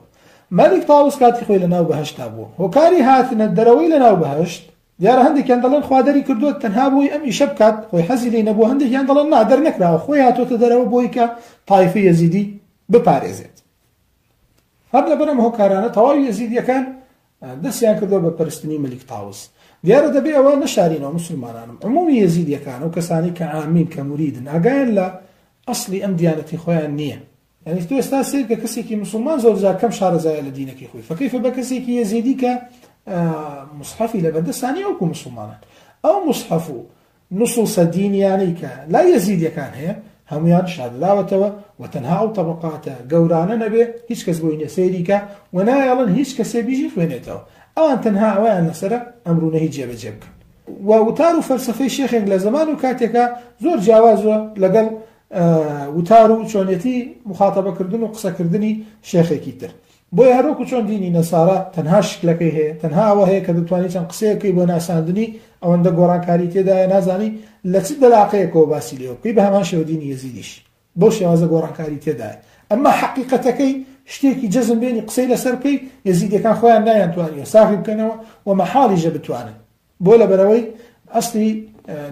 مەلیک تاوس کاتی خۆی لەناو بەهەشتا بووە، هۆکاری هاتنە دەرەوەی لەناو بەهەشت دیارە هەندێکیان دەڵێن خوا دەری کردووە تەنها بۆی ئەم ئیشە بکات، خۆی حەزی لێی نەبووە، هەندێکیان دەڵێن نا دەرنەکراوە خۆی هاتۆتە دەرەوە بۆی کە تایفەی یەزیدی بپارێزێت. هەر لەبەر ئەم هۆکارانە تەواوی یەزیدیەکان دەستیان کردووە بە پەرستنی مەلیک تاوس. دیارە دەبێ ئەوە نەشارینەوە موسڵمانانم، عمومی یەزیدیەکان ئەو کەسانەی کە عامین کە موریدن ئاگایان لە ئەسڵی ئەم دیانەتی خۆیان نییە. یانی تۆ ئێستا سەیر کە کەسێکی موسڵمان زۆر جار کەم شارەزایە لە دینەکەی خۆی، فەکەیفە بە کەسێکی یەزیدی کە موسحەفی لەبەردەستا نییە وەکو موسڵمانان. ئەو موسحەف و نصوصە دینیانەی کە لای یەزیدیەکان هەیە هەموویان شاردراوەتەوە و تەنها ئەو تەبەقاتە گەورانە نەبێ هیچ کەس بۆی نیە سەیری کا و نایەڵن هیچ کەسێ بیژی خوێنێتەوە. ئەوان تەنها ئەوەیان لەسەرە ئەمر و نەهی جێبەجێ بکەن. و وتار و فەلسەفەی شێخێک لە زەمان و کاتێکا زۆر جیاوازە لەگەڵ وتار و چۆنێتی موخاتەبەکردن و قسەکردنی شێخێکی تر. بۆیە هەروەکو چۆن دینی نەسارا تەنها شکلەکەی هەیە، تەنها ئەوە هەیە کە دەتوانی چەند قسەیەک بکەی بۆ ناساندنی، ئەوەندە گۆڕانکاری تێدایە نازانی لە چ دەلاقەیەکەوە باسی لێوە بکەی، بە هەمان شێوە دینی یەزیدیش بەو شێوازە گۆڕانکاری تێدایە، ئەمما حەقیقەتەکەی شتێکی جەزم بێنی قسەی لەسەر بکەی، یەزیدیەکان خۆیان نایانتوانیوە ساغی بکەنەوە و مەحاڵیشە بتوانن، بۆ لەبەرئەوەی ئەسڵی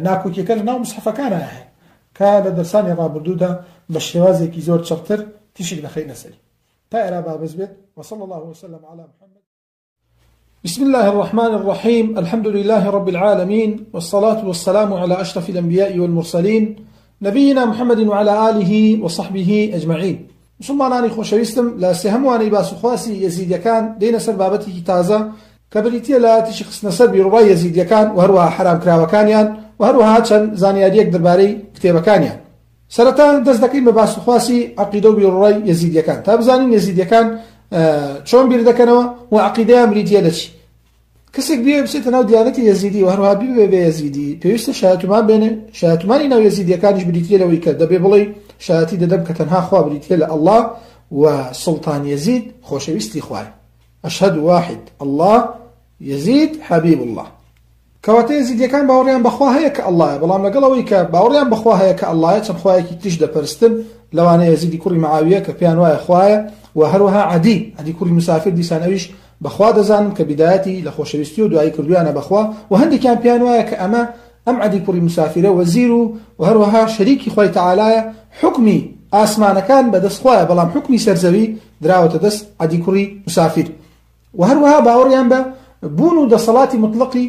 ناکۆکیەکە لەناو موسحەفەکانا هەیە کە لە دەرسانی ڕابردوودا بە شێوازێکی زۆر چڕتر تیشک دەخەینە سەری. تا ئێرا با بەس بێت وصلی الله وسلم علی محمد. بسم الله الرحمن الرحيم الحمد لله رب العالمين والصلاة والسلام على أشرف الأنبياء والمرسلين نبينا محمد وعلى آله وصحبه أجمعين. مسلمانانی خۆشەویستم لە سێهەم وانەی باس و خواسی یەزیدیەکان دێینە سەر بابەتێکی تازە کە بریتیە لە تیشک خستنە سەر بیروڕای یەزیدیەکان و هەروەها حەرامکراوەکانیان و هەروەها چەند زانیاریەک دەربارەی کتێبەکانیان. سەرەتا دەست دەکەین بە باس و خواسی عەقیدە و بیروڕای یەزیدیەکان تا بزانین یەزیدیەکان چۆن بیر دەکەنەوە و عەقیدەیان بریتیە لە چی. کەسێک بیەوێ بچێتە ناو دیانەتی یەزیدی و هەروەها ببێ بە یەزیدی پێویستە شایەتومان بێنێ، شایەتومانی ناو یەزیدیەکانیش بریتیە لەوەی کە دەبێ بڵێی شایەتی دەدەم کە تەنها خوا بریتیە لە اللە و سوڵتان یەزید خۆشەویستی خوایە، اشهد واحد اللە یزید حبیب اللە. کەواتە یەزیدیەکان باوەڕیان بە خوا هەیە کە اللەیە، بەڵام لەگەڵ ئەوەی کە باوەڕیان بە خوا هەیە کە اللەیە چەند خوایەکی تریش دەپەرستن، لەوانە یەزیدی کوڕی معاویە کە پێیان وایە خوایە و هەروەها عەدی، عەدی کوڕی مسافر دیسان ئەویش بە خوا دەزانن کە بیدایەتی لە خۆشەویستی و دوایی کردویانە بە خوا و هەندێکیان پێیان وایە کە ئەمە ئەم عەدی کوڕی مسافرە وەزیر و و هەروەها شەریکی خوای تەعالایە حوکمی ئاسمانەکان بە دەست خوایە بەڵام حوکمی سەر زەوی دراوەتە دەست عەدی کوڕی مسافر و هەروەها باوەڕیان بە بوون و دەسەڵاتی مطلقی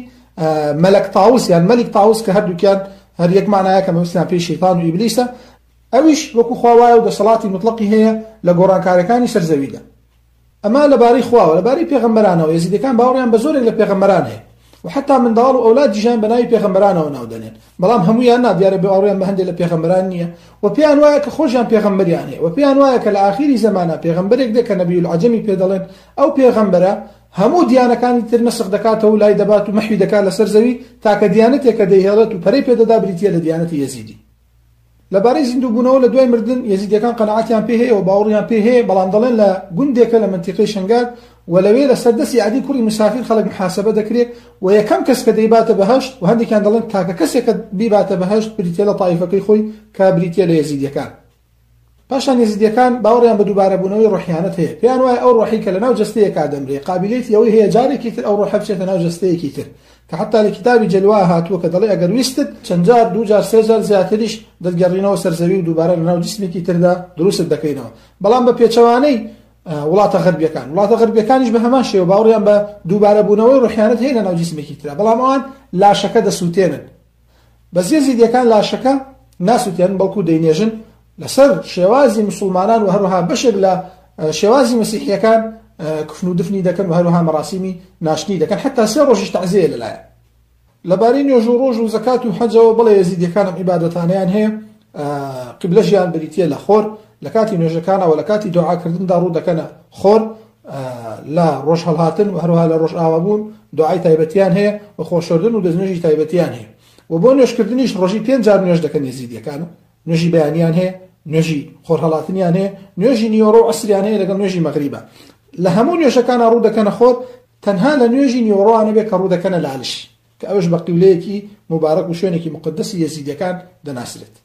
مەلەک تاوس یان مەلیک تاوس کە هەردووکیان هەر یەک مانایە کە مەبەستیان پێی شەیتان و ئیبلیسە ئەویش وەکو خوا وایە و دەسەڵاتی مطلقی هەیە لە گۆڕانکاریەکانی سەر زەویدا. ئەمە لەبارەی خواوە، لەبارەی پێغەمبەرانەوە یەزیدەکان باوەڕیان بە زۆرێک لە پێغەمبەران هەیە و حەتا منداڵ و ئەولادیشیان بە ناوی پێغەمبەرانەوە ناو دەنێن، بەڵام هەموویان نا، دیارە باوەڕیان بە هەندێک لە پێغەمبەران نییە و پێیان وایە کە خۆشیان پێغەمبەریان هەیە و پێیان وایە کە لە ئاخیری زەمانا پێغەمبەرێک دێ کە نەبی العجەمی پێ دەڵێن، ئەو پێغەمبەرە هەموو دیانەکانی تر نەسخ دەکاتەوە و لای دەبات و مەحوی دەکات لەسەر زەوی، تاکە دیانەتێک کە دەیهێڵێت و پەرەی پێ دەدا بریتییە لە دیانەتی یەزیدی. لەبارەی زیندووبوونەوە لە دوای مردن، یەزیدیەکان قەناعەتیان پێی هەیە و باوەڕیان پێی هەیە، بەڵام دەڵێن لە گوندێکە لە مەنتیقەی شەنگال و لەوێ لەسەر دەستی عەدی کوڕی مسافیر خەڵک محاسەبە دەکرێ و یەکەم کەس کە دەیباتە بەهەشت و هەندێکیان دەڵێن تاکە کەسێک کە بیباتە بەهەشت بریتیە لە تایفەکەی خۆی کە بریتیە لە یەزیدیەکان. پاشان یەزیدیەکان باوەڕیان بە دووبارەبوونەوەی ڕۆحیانەت هەیە، پێیان وایە ئەو ڕۆحەی کە لەناو جەستەیەکا دەمرێ قابیلێتی ئەوەی هەیە جارێکی تر ئەو ڕۆحە بچێتە ناو جەستەیەکی تر، کە حەتتا لە کیتابی جەلوا هاتووە کە دەڵێ ئەگەر ویستت چەند جار دوو جار سێ جار زیاتریش دەتگەڕینەوە سەر زەوی و دووبارە لەناو جیسمێکی تردا دروستت دەکەینەوە، بەڵام بە پێچەوانەی وڵاتە غەربیەکان، وڵاتە غەربیەکانیش بە هەمان شێوە باوەڕیان بە دووبارەبوونەوەی ڕۆحیانەت هەیە لەناو جیسمێکی ترا، بەڵام ئەوان لاشەکە دەسووتێنن. بەس یەزیدیەکان لاشەکە ناسوتێنن بەڵکو دەینێژن لەسەر شێوازی مسوڵمانان و هەروەها بەشێک لە شێوازی مەسیحیەکان کفن و دفنی دەکەن و هەروەها مەراسیمی ناشتنی دەکەن حتا سێ ڕۆژیش تەعزیە لەلایە. لەبارەی نوێژ و ڕۆژ و زەکات و حەجەوە بەڵێ یەزیدیەکان ئەم عیبادەتانەیان هەیە، قیبلەشیان بریتیە لە خۆر، لە کاتی نوێژەکانەوە لە کاتی دوعاکردندا ڕوو دەکەنە خۆر لە ڕۆژ هەڵهاتن و هەروەها لە ڕۆژ ئاوابوون دوعای تایبەتیان هەیە و خۆشۆردن و دەستنوێژی تایبەتیان هەیە و بۆ نوێژکردنیش ڕۆژی پێنج جار نوێژ دەکەن یەزیدیەکان نوێژی بەیانیان هەیە، نوێژی خۆرهەڵاتنیان هەیە، نوێژی نیوەڕۆ و عەسریان هەیە لەگەڵ نوێژی مەغریبا. لە هەموو نوێژەکانا ڕوو دەکەنە خۆر، تەنها لە نوێژی نیوەڕۆا نەبێت کە ڕوو دەکەنە لالش، کە ئەوەش بە قیبلەیەکی موبارەک و شوێنێکی موقەدەسی یەزیدیەکان دەناسرێت.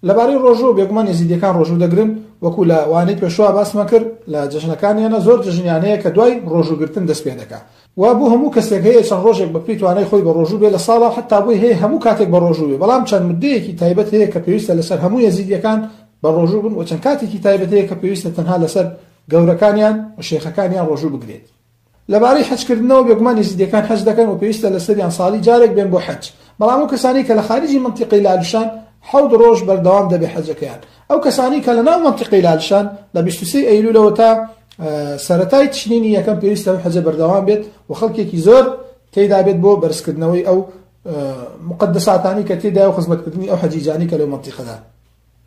لەبارەی ڕۆژوو، بێگومان یەزیدیەکان ڕۆژوو دەگرن، وەکو لە وانەی پێشووا باسمان کرد لە جەژنەکانیانا زۆر جەژنیان هەیە کە دوای ڕۆژوو گرتن دەست پێ دەکا، وە بۆ هەموو کەسێک هەیە چەند ڕۆژێک بە پێی توانای خۆی بە ڕۆژوو بێ لە ساڵا حەتا بۆی هەیە هەموو کاتێک بە ڕۆژوو بێ بەڵام چەند مدەیەکی تایبەت هەیە کە پێویستە لەسەر هەموو یەزیدیەکان بە ڕۆژوو بن وە چەند کاتێکی تایبەت هەیە کە پێویستە تەنها لەسەر گەورەکانیان و شێخەکانیان ڕۆژوو بگرێت. لەبارەی حەج کردنەوە بێگومان یەزیدیەکان حەج دەکەن و پێویستە لەسەریان ساڵی جارێک بێن بۆ حەج بەڵام ئەو کەسانەی کە لە خارجی مەنتیقەی لالشان حەوت ڕۆژ بەردەوام دەبێ حەجەکەیان ئەو کەسانەی کە لەناو مەنتیقەی لالشان لە 23 ئەیلولەوە تا سەرەتای تشرینی یەکەم پێویستە ئەو حەجە بەردەوام بێت و خەڵکێکی زۆر تێدا بێت بۆ بەرزکردنەوەی ئەو مقدساتانی کە تێدا و خزمەتکردنی ئەو حەجیجانی کە لەو مەنتیقەدا.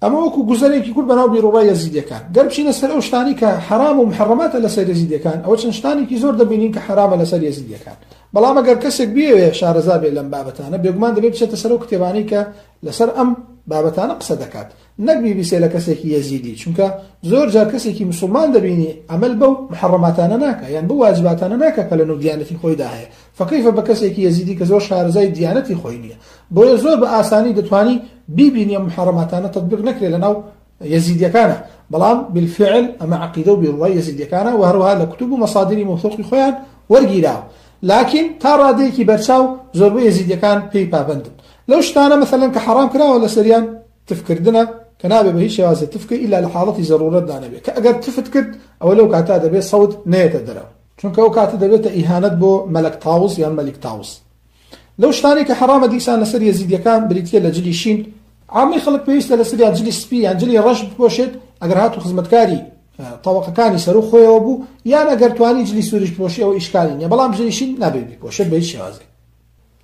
ئەمە وەکو گوزەرێکی کورت بەناو بیروڕای یەزیدیەکان. گەر بچینە سەر ئەو شتانەی کە حەرام و محەڕەماتە لەسەر یەزیدیەکان ئەوە چەند شتانێکی زۆر دەبینین کە حەرامە لەسەر یەزیدیەکان. بەڵام ئەگەر کەسێک بیەوێ شارەزا بێت لەم بابەتانە بێگومان دەبێت بچێتە سەر ئەو کتێبانەی کە لەسەر ئەم بابەتانە قسە دەکات نەک بیبیسێ لە کەسێکی یەزیدی، چونکە زۆر جار کەسێکی موسڵمان دەبینی عەمەل بەو محەڕەماتانە ناکا یان بەو واجباتانە ناکا کە لەنەو دیانەتی خۆیدا هەیە، فەکەیفە بە کەسێکی یەزیدی کە زۆر شارەزای دیانەتی خۆی نییە، بۆیە زۆر بە ئاسانی دەتوانی بیبینی ئەم محەڕەماتانە تەتبیق نەکرێ لەناو یەزیدیەکانا، بەڵام بالفعل ئەمە عەقیدە و بیروڕای یەزیدیەکانە و هەروەها لە کوتوب و مەسادری مەوثوقی خۆیان وەرگیراوە، لاکین تا ڕادەیەکی بەرچاو زۆربەی یەزیدیەکان پێی پابەندن لەو شتانە، مەسەلەن کە حەڕام کراوە لەسەریان تف کردنە کە نابێ بە هیچ شێوازێ تف بکەی ئیلا لە حاڵەتی زەڕوڕەتدا نەبێ کە ئەگەر تفت کرد ئەوە لەو کاتە دەبێ سەوت نەیەتە دەرەوە چونکە ئەو کاتە دەبێتە ئیهانەت بۆ مەلەک تاوس یان مەلیک تاوس. لەو شتانەی کە حەڕامە دیسان لەسەر یەزیدیەکان بریتیە لە جلی شین، عامەی خەڵک پێویستە لەسەریان جلی سپی یان جلی ڕەش بپۆشێت ئەگەر هاتوو خزمەتکاری تەوەقەکانی سەروو خۆیەوە بوو یان ئەگەر توانی جلی سووریش بپۆشی ئەوە ئیشکالی نیە بەڵام جلی شین نابێت بیپۆشێت بە هیچ شێوازێک.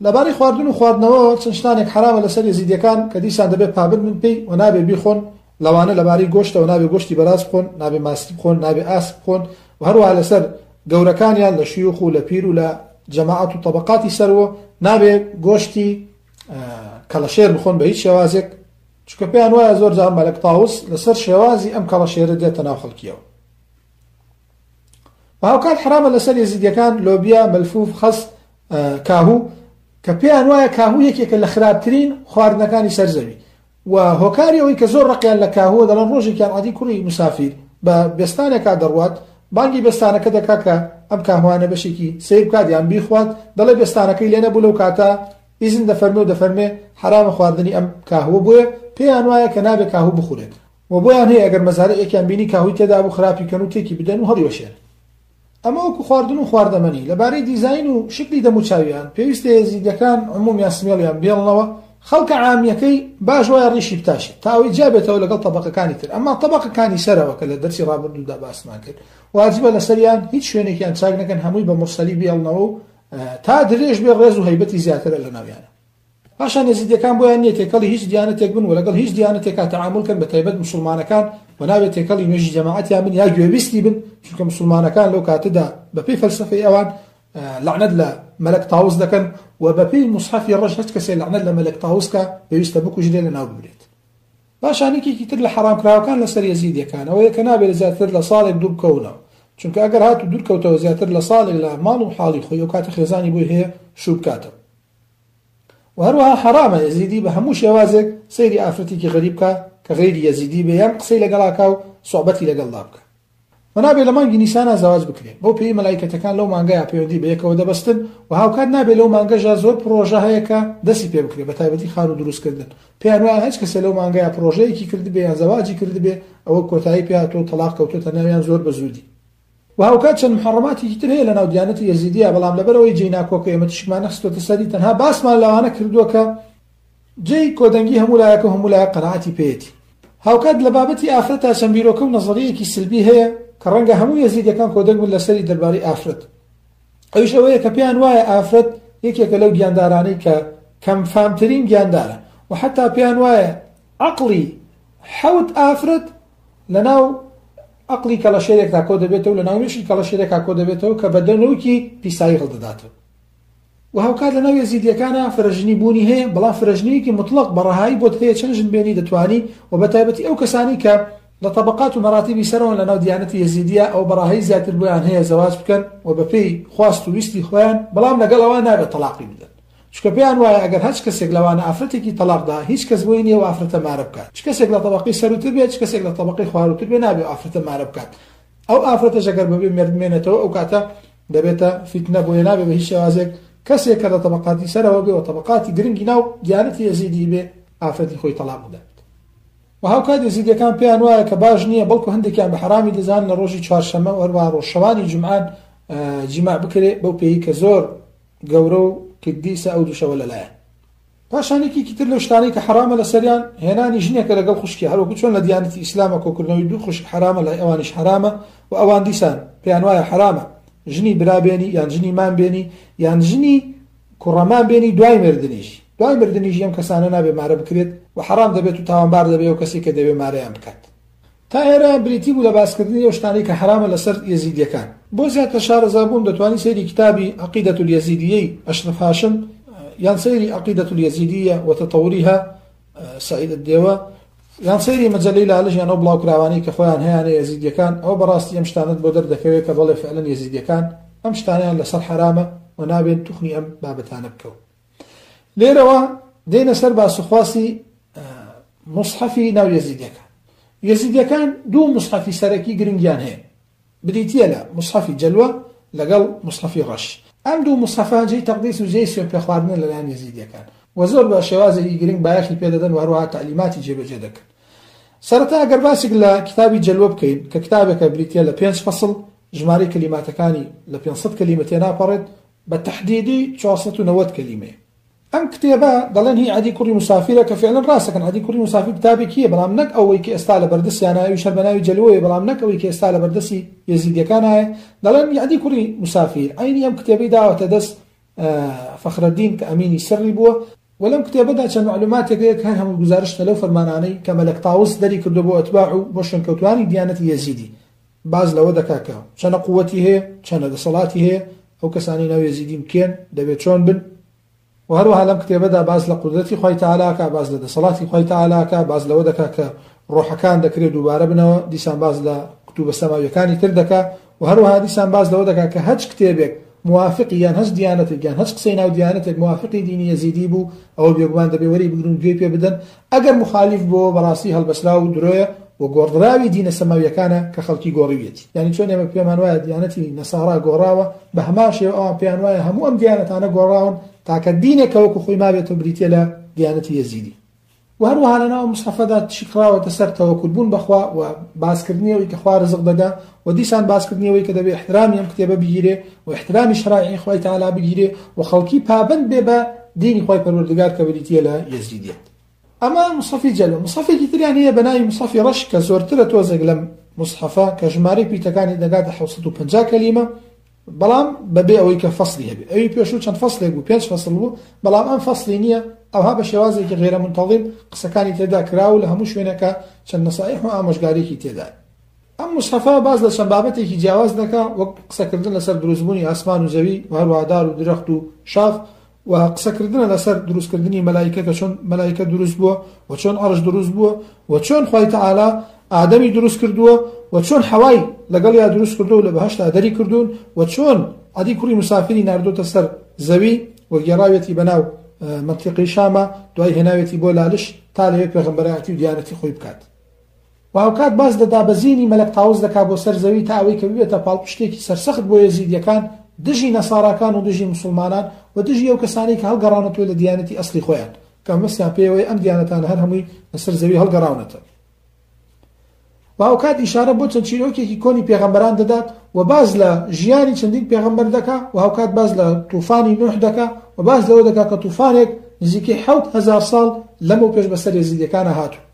لەبارەی خواردن و خواردنەوەوە چەند شتانێک حەرامە لەسەر یەزیدیەکان کە دیسان دەبێت پابەند بن پێی و نابێت بیخۆن لەوانە لەبارەی گۆشتەوە نابێت گۆشتی بەراز بخۆن نابێت ماسی بخۆن نابێت ئاسک بخۆن و هەروەها لەسەر گەورەکانیان لە شیوخ و لە پیر و لە جەماعەت و تەبەقاتی سەروە نابێت گۆشتی کەڵەشێر بخۆن بە هیچ شێوازێک چونکە پێیان وایە زۆر جار مەلەک تاوس لەسەر شێوازی ئەم کەڵەشێرە دێتە ناو خەڵکیەوە. و هاوکات حرامە لەسەر یەزیدیەکان لۆبیا، مەلفوف، خەس، کاهو کە پێیان وایە کاهو یەکێکە لە خراپترین خواردنەکانی سەر زەوی و هۆکاری ئەوەی کە زۆر ڕقیان لە کاهووە دەڵێن ڕۆژێکیان عەدی کوڕی مسافیر بە بێستانێکا دەڕوات بانگی بێستانەکە دەکا کە ئەم کاهوانە بەشێکی سەیر بکات یان بیخوات دەڵێ بێستانەکەی لێ نەبوو لەو کاتە ئیزن دەفەرمێ و دەفەرمێ حەرامە خواردنی ئەم کاهووە بۆیە پێیان وایە کە نابێ کاهوو بخورێت و بۆیان هەیە ئەگەر مەزارعێکیان بینی کاهووی تێدا بوو خراپی کەن و تێکی بدەن و هەڵیوەشێنن. ئەمە وەکو خواردن و خواردەمەنی. لەبارەی دیزاین و شکلی دەموچاویان، پێویستە یەزیدیەکان عمومیان سمێڵیان بهێڵنەوە، خەڵکە عامیەکەی باش وایە ڕیشی بتاشێت تا ئەوەی جیا بێتەوە لەگەڵ تەبەقەکانی تر، ئەمما تەبەقەکانی سەرەوە کە لە دەرسی ڕابردوودا باسمان کرد واجبە لەسەریان هیچ شوێنێکیان چاک نەکەن هەمووی بە مورسەلی بهێڵنەوە و تا درێژ بێ ڕێز و هەیبەتی زیاترە لەناویانە. پاشان یەزیدیەکان بۆیان نیە تێکەڵی هیچ دیانەتێک بن و لەگەڵ هیچ دیانەتێکا تەعامول کەن بەتایبەت موسوڵمانەکان و نابێت تێکەڵی نوێژی جەماعەتیان بن یا گوێبیستی بن چونکە موسوڵمانەکان لەو کاتەدا بەپێی فەلسەفەی ئەوان لەعنەت لە مەلەک تاوس دەکەن و بەپێی موسحەفی ڕەش هەچ کەسێ لەعنەت لە مەلەک تاوس کا پێویستە بکوژرێ لەناو ببرێت. پاشان یەکێکی تر لە حەڕامکراوەکان لەسەر یەزیدیەکان ئەوەیە کە نابێت زیاتر لە ساڵێک دوور بکەونەوە چونکە ئەگەر هاتوو دوور کەوتەوە زیاتر لە ساڵێک لە ماڵ و حاڵی خۆی ئەو کاتە خێزانی بۆی هەیە شوو بکاتەوە. وە هەروەها حەرامە یەزیدی بە هەموو شێوازێک سەیری ئافرەتێکی غەریب بکا کە غەیری یەزیدی بێ یان قسەی لەگەڵا کا و سوعبەتی لەگەڵدا بکا. وە نابێ لە مانگی نیسانا زەواج بکرێ بەو پێیەی مەلایکەتەکان لەو مانگەیا پەیوەندی بە یەکەوە دەبەستن وە هاوکات نابێ لەو مانگەشدا زۆر پڕۆژە هەیە کە دەستی پێ بکرێ بە تایبەتی خانوو دروست کردن پێیان وایە هەچ کەسێ لەو مانگەیا پڕۆژەیەکی کردبێ یان زەواجی کردبێ ئەوە کۆتایی پێ هاتووە و تەڵاق کەوتۆتە ناویان زۆر بە زوودی. وە هاوکات چەند محەڕەماتێکی تر هەیە لەناو دیانەتی یەزیدیە بەڵام لەبەرئەوەی جێی ناکۆکە ئێمە تیشکمان نەخستۆتە سەری تەنها باسمان لەوانە کردووە کە جێی کۆدەنگی هەموو لایەکە و هەموو لایەک قەناعەتی پێیەتی. هاوکات لە بابەتی ئافرەتا چەند بیرۆکە و نەزەریەیەکی سلبی هەیە کە ڕەنگە هەموو یەزیدیەکان کۆدەنگ بن لەسەری دەربارەی ئافرەت، ئەویش ئەوەیە کە پێیان وایە ئافرەت یەکێکە لەو گیاندارانەی کە کەم فامترین گیاندارە و حەتا پێیان وایە عەقڵی حەوت ئافرەت لەناو عەقڵی کەڵەشێرێکدا کۆ دەبێتەوە، لەناو مێشکی کەڵەشێرێکا کۆ دەبێتەوە کە بە دەنووکی پیسایی هەڵدەداتەوە. و هاوکات لەناو یەزیدیەکانا فرەژنی بوونی هەیە، بەڵام فرەژنییەکی موتڵەق بە ڕەهایی بۆت هەیە چەند ژن بێنی دەتوانی و بەتایبەتی ئەو کەسانەی کە لە تەبەقات و مەراتیبی سەرەوەن لەناو دیانەتی یەزیدیە ئەوە بەڕاهەی زیاتر بۆیان هەیە زەواج بکەن و بەپێی خواست و ویستی خۆیان، بەڵام لەگەڵ ئەوە نابێت تەڵاقی بدەن چونکە پێیان وایە ئەگەر هەچ کەسێک لەوانە ئافرەتێکی تەڵاق دا هیچ کەس بۆی نییە ئەو ئافرەتە مارە بکات چ کەسێک لە تەبەقەی سەرووتر بێت چ کەسێک لە تەبەقەی خوارووتر بێت نابێت ئەو ئافرەتە مارە بکات ئەو ئافرەتەش ئەگەر بەبێ مێرد بمێنێتەوە ئەو کاتە دەبێتە فیتنە بۆیە نابێ بە هیچ شێوازێک کەسێک کە لە تەبەقاتی سەرەوە بێ و تەبەقاتی گرنگی ناو دیانەتی یەزیدی بێ ئافرەتی خۆی تەڵاق بدات. و هاوکات یەزیدیەکان پێیان وایە کە باش نییە بەڵکو هەندێکیان بە حەرامی دەزانن لە ڕۆژی چوارشەممە و هەروەها ڕۆژ شەوانی جومعان جیماع بکرێ بەو پێیی کە زۆر گەورە و قیدیسە ئەو دوو شەوە لەلایان. پاشان یەکێکی تر لەو شتانەی کە حەرامە لەسەریان، هێنانی ژنێکە لەگەڵ خوشکی، هەروەکو چۆن لە دیانەتی ئیسلامە کۆکردنەوەی دوو خوشک حەرامە لای ئەوانیش حەرامە و ئەوان دیسان پێیان وایە حەرامە ژنی برا بێنی یان ژنی مام بێنی یان ژنی کوڕە مام بێنی دوای مردنیشی، دوای مردنیشی ئەم کەسانە نابێ مارە بکرێت و حەرام دەبێت و تاوانبار دەبێ ئەو کەسەی کە دەیەوێ مارەیان بکات. تا ئێرە بریتی بوو لە باسکردنی ئەو شتانەی کە حەرامە لەسەر یەزیدیەکان. بۆ زیاتر شارەزابوون دەتوانی سەیری کتابی، عقیدە الیزیدیە، ی ئەشرەف هاشم یان سەیری، عقیدە الیزیدیە و تطورها، سعید الدێوە یان سەیری مەجەلەی لالش یان ئەو بڵاوکراوانەی کە خۆیان هەیانە یەزیدیەکان، ئەوە بەڕاستی ئەم شتانەت بۆ دەردەکەوێت کە بەڵێ فعلەن یەزیدیەکان ئەم شتانەیان لەسەر حەرامە و نابێت توخنی ئەم بابەتانە بکەون. لێرەوە دێینە سەر باسوخواسی موسحەفی ناو یەزیدیەکان. یەزیدیەکان دوو موسحەفی سەرەکی گرنگیان هەیە، بریتییە لە موسحەفی جەلوە لەگەڵ موسحەفی ڕەش. ئەم دوو موسحەفە جێی تەقدیس و جێی سوێن پێخواردنە لەلایەن یەزیدیەکان و زۆر بە شێوازێکی گرنگ بایەخی پێدەدەن و هەروەها تەعلیماتی جێبەجێ دەکەن. سەرەتا ئەگەر باسێک لە کتابی جەلوە بکەین کە کتابێکە بریتییە لە پێنج فەسڵ، ژمارەی کەلیماتەکانی لە 500 کەلیمە تێناپەڕێت، بە تەحدیدی 490 کەلیمەیە. ئەم کتێبە دەڵێن هی عەدی کوڕی موسافیرە کە فیعلەن ڕاست دەکەن عەدی کوڕی موسافیر کتابێکی هەیە بەڵام نەک ئەوەی کە ئێستا لە بەردەستیانە ئەویش هەر بە ناوی جەلوەیە بەڵام نەک ئەوەی کە ئێستا لە بەردەستی یەزیدیەکانایە دەڵێن عەدی کوڕی موسافیر عەینی ئەم کتێبەی داوەتە دەست فەخرەدین کە ئەمینی سڕی بووە و لەم کتێبەدا چەند مەعلوماتێک هەیە کە هەر هەموو گوزارشتە لەو فەرمانانەی کە مەلەک تاوس دەری کردووە بۆ ئەتباع و بۆ شوێنکەوتوانی دیانەتی یەزیدی باس لەوە دەکات کە چەنە قووەتی هەیە، چەنە دەسەڵاتی هەیە، ئەو کەسانەی ناو یەزیدین کێن، دەبێت چۆن بن، وە هەروەها لەم کتێبەدا باس لە قودرەتی خوای تەعالا ئەکا، باس لە دەسەڵاتی خوای تەعالا ئەکا، باس لەوە دەکا کە ڕۆحەکان دەکرێ دووبارە بنەوە، دیسان باس لە کتوبە سەماویەکانی تر دەکا، وە هەروەها دیسان باس لەوە دەکا کە هەچ کتێبێک موافقی یان هەچ دیانەتێک یان هەچ قسەی ناو دیانەتێک موافقی دینی یەزیدی بوو ئەوە بێگومان دەبێ وەری بگرن و گوێی پێ بدەن، ئەگەر موخالیف بۆوە بەڕاستی هەڵبەستراو و درۆیە و گۆڕدراوی دینە سەماویەکانە کە خەڵکی گۆڕیویەتی. یانی چۆن ئێمە پێمان وایە دیانەتی نەسارا گۆڕاوە بە هەمان شێوە ئەوان پێیان وایە هەموو ئەم دیانەتانە گۆڕاون تاکە دینێک کە وەکو خۆی مابێتەوە بریتیە لە دیانەتی یەزیدی. وە هەروەها لەناو ئەم موسحەفەدا تیشک خراوەتە سەر تەوەکول بوون بە خوا و باسکردنی ئەوەی کە خوا رزق دەدا و دیسان باسکردنی ئەوەی کە دەبێ ئیحترامی ئەم کتێبە بگیرێ و ئیحترامی شەرایعی خوای تەعالا بگیرێ و خەڵکی پابەند بێ بە دینی خوای پەروەردگار کە بریتیە لە یەزیدیەت. ئەمە موسحەفی جەلوە. موسحەفێکی تریان هەیە بە ناوی موسحەفی ڕەش کە زۆرترە تۆزێک لەم موسحەفە کە ژمارەی پیتەکانی دەگاتە 750 کەلیمە بەڵام بەبێ ئەوەی کە فەسڵی هەبێ. ئەوی پێشوو چەند فەسڵێک بوو، پێنج فەسڵ بوو، بەڵام ئەم فەسڵی نییە، ئەوها بە شێوازێکی غەیرە مونتەزیم قسەکانی تێدا کراوە و لە هەموو شوێنێکا چەند نەسائیح و ئامۆژگارییەکی تێدایە. ئەم موسحەفە باس لە چەند بابەتێکی جیاواز دەکا، وەک قسەکردن لەسەر دروستبوونی ئاسمان و زەوی و هەروەها دار و درەخت و شاخ و قسەکردنە لەسەر دروستکردنی مەلایکە کە چۆن مەلایکە دروست بووە و چۆن عەرش دروست بووە و چۆن خوای تەعالا ئادەمی دروست کردووە و چۆن حەوای لەگەڵیا دروست کردووە و لە بەهەشتا دەری کردوون و چۆن عەدی کوڕی مسافری ناردۆتە سەر زەوی و گێڕاویەتی بەناو مەنتیقەی شاما دوای هێناوێتی بۆ لالش تا لەوێ پێغەمبەرایەتی و دیانەتی خۆی بکات. و هاوکات باس لە دابەزینی مەلەک تاوس دەکات بۆ سەر زەوی تا ئەوەی کە ببێتە پاڵپشتێکی سەرسەخت بۆ یەزیدیەکان دژی نەساراکان و دژی موسڵمانان و دژی ئەو کەسانەی کە هەڵگەڕاونەتەوە لە دیانەتی ئەسڵی خۆیان کە مەبەستیان پێیەوەیە ئەم دیانەتانە هەر هەمووی لەسەر زەوی هەڵگەڕاونەتەوە. و هاوکات ئیشارە بۆ چەند چیرۆکێکی کۆنی پێغەمبەران دەدات و باس لە ژیانی چەندین پێغەمبەر دەکا و هاوکات باس لە توفانی نوح دەکا و باس لەوە دەکا کە توفانێک نزیکەی 7000 ساڵ لەمەو پێش بەسەر یەزیدیەکانا هاتوو.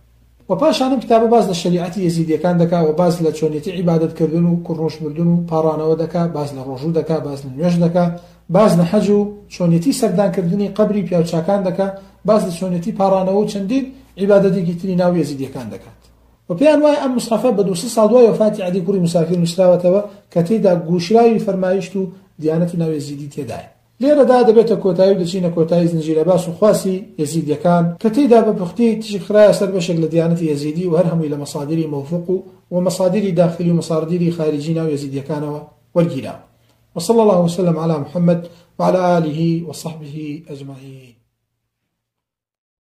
وە پاشان ئەم کتابە باس لە شەریعەتی یەزیدیەکان دەکا وە باس لە چۆنیەتی عیبادەت کردن و کوڕنوش بردن و پاڕانەوە دەکا، باس لە ڕۆژوو دەکا، باس لە نوێژ دەکا، باس لە حەج و چۆنیەتی سەردان کردنی قەبری پیاوچاکان دەکا، باس لە چۆنیەتی پاڕانەوە و چەندین عیبادەتێکی تری ناو یەزیدیەکان دەکات. وە پێیان وایە ئەم موسحەفە بە 200 ساڵ دوای وەفاتی عەدی کوڕی موسافیر نووسراوەتەوە کە تێیدا گوشراوی فەرمایشت و دیانەتی ناو یەزیدی تێدایە. لێرەدا دەبێتە کۆتایی و دەچینە کۆتایی زنجیرە باس و خواسی یەزیدیەکان کە تێیدا بە پوختی تیشک خرایە سەر بەشێک لە دیانەتی یەزیدی و هەر هەمووی لە مەسادیری مەوثوق و و مەسادیری داخلی و مەساردیری خاریجی ناو یەزیدیەکانەوە وەرگیراوە. وصلی اللە وسلم علی محمد وعلی آله وصحبه اجمعین.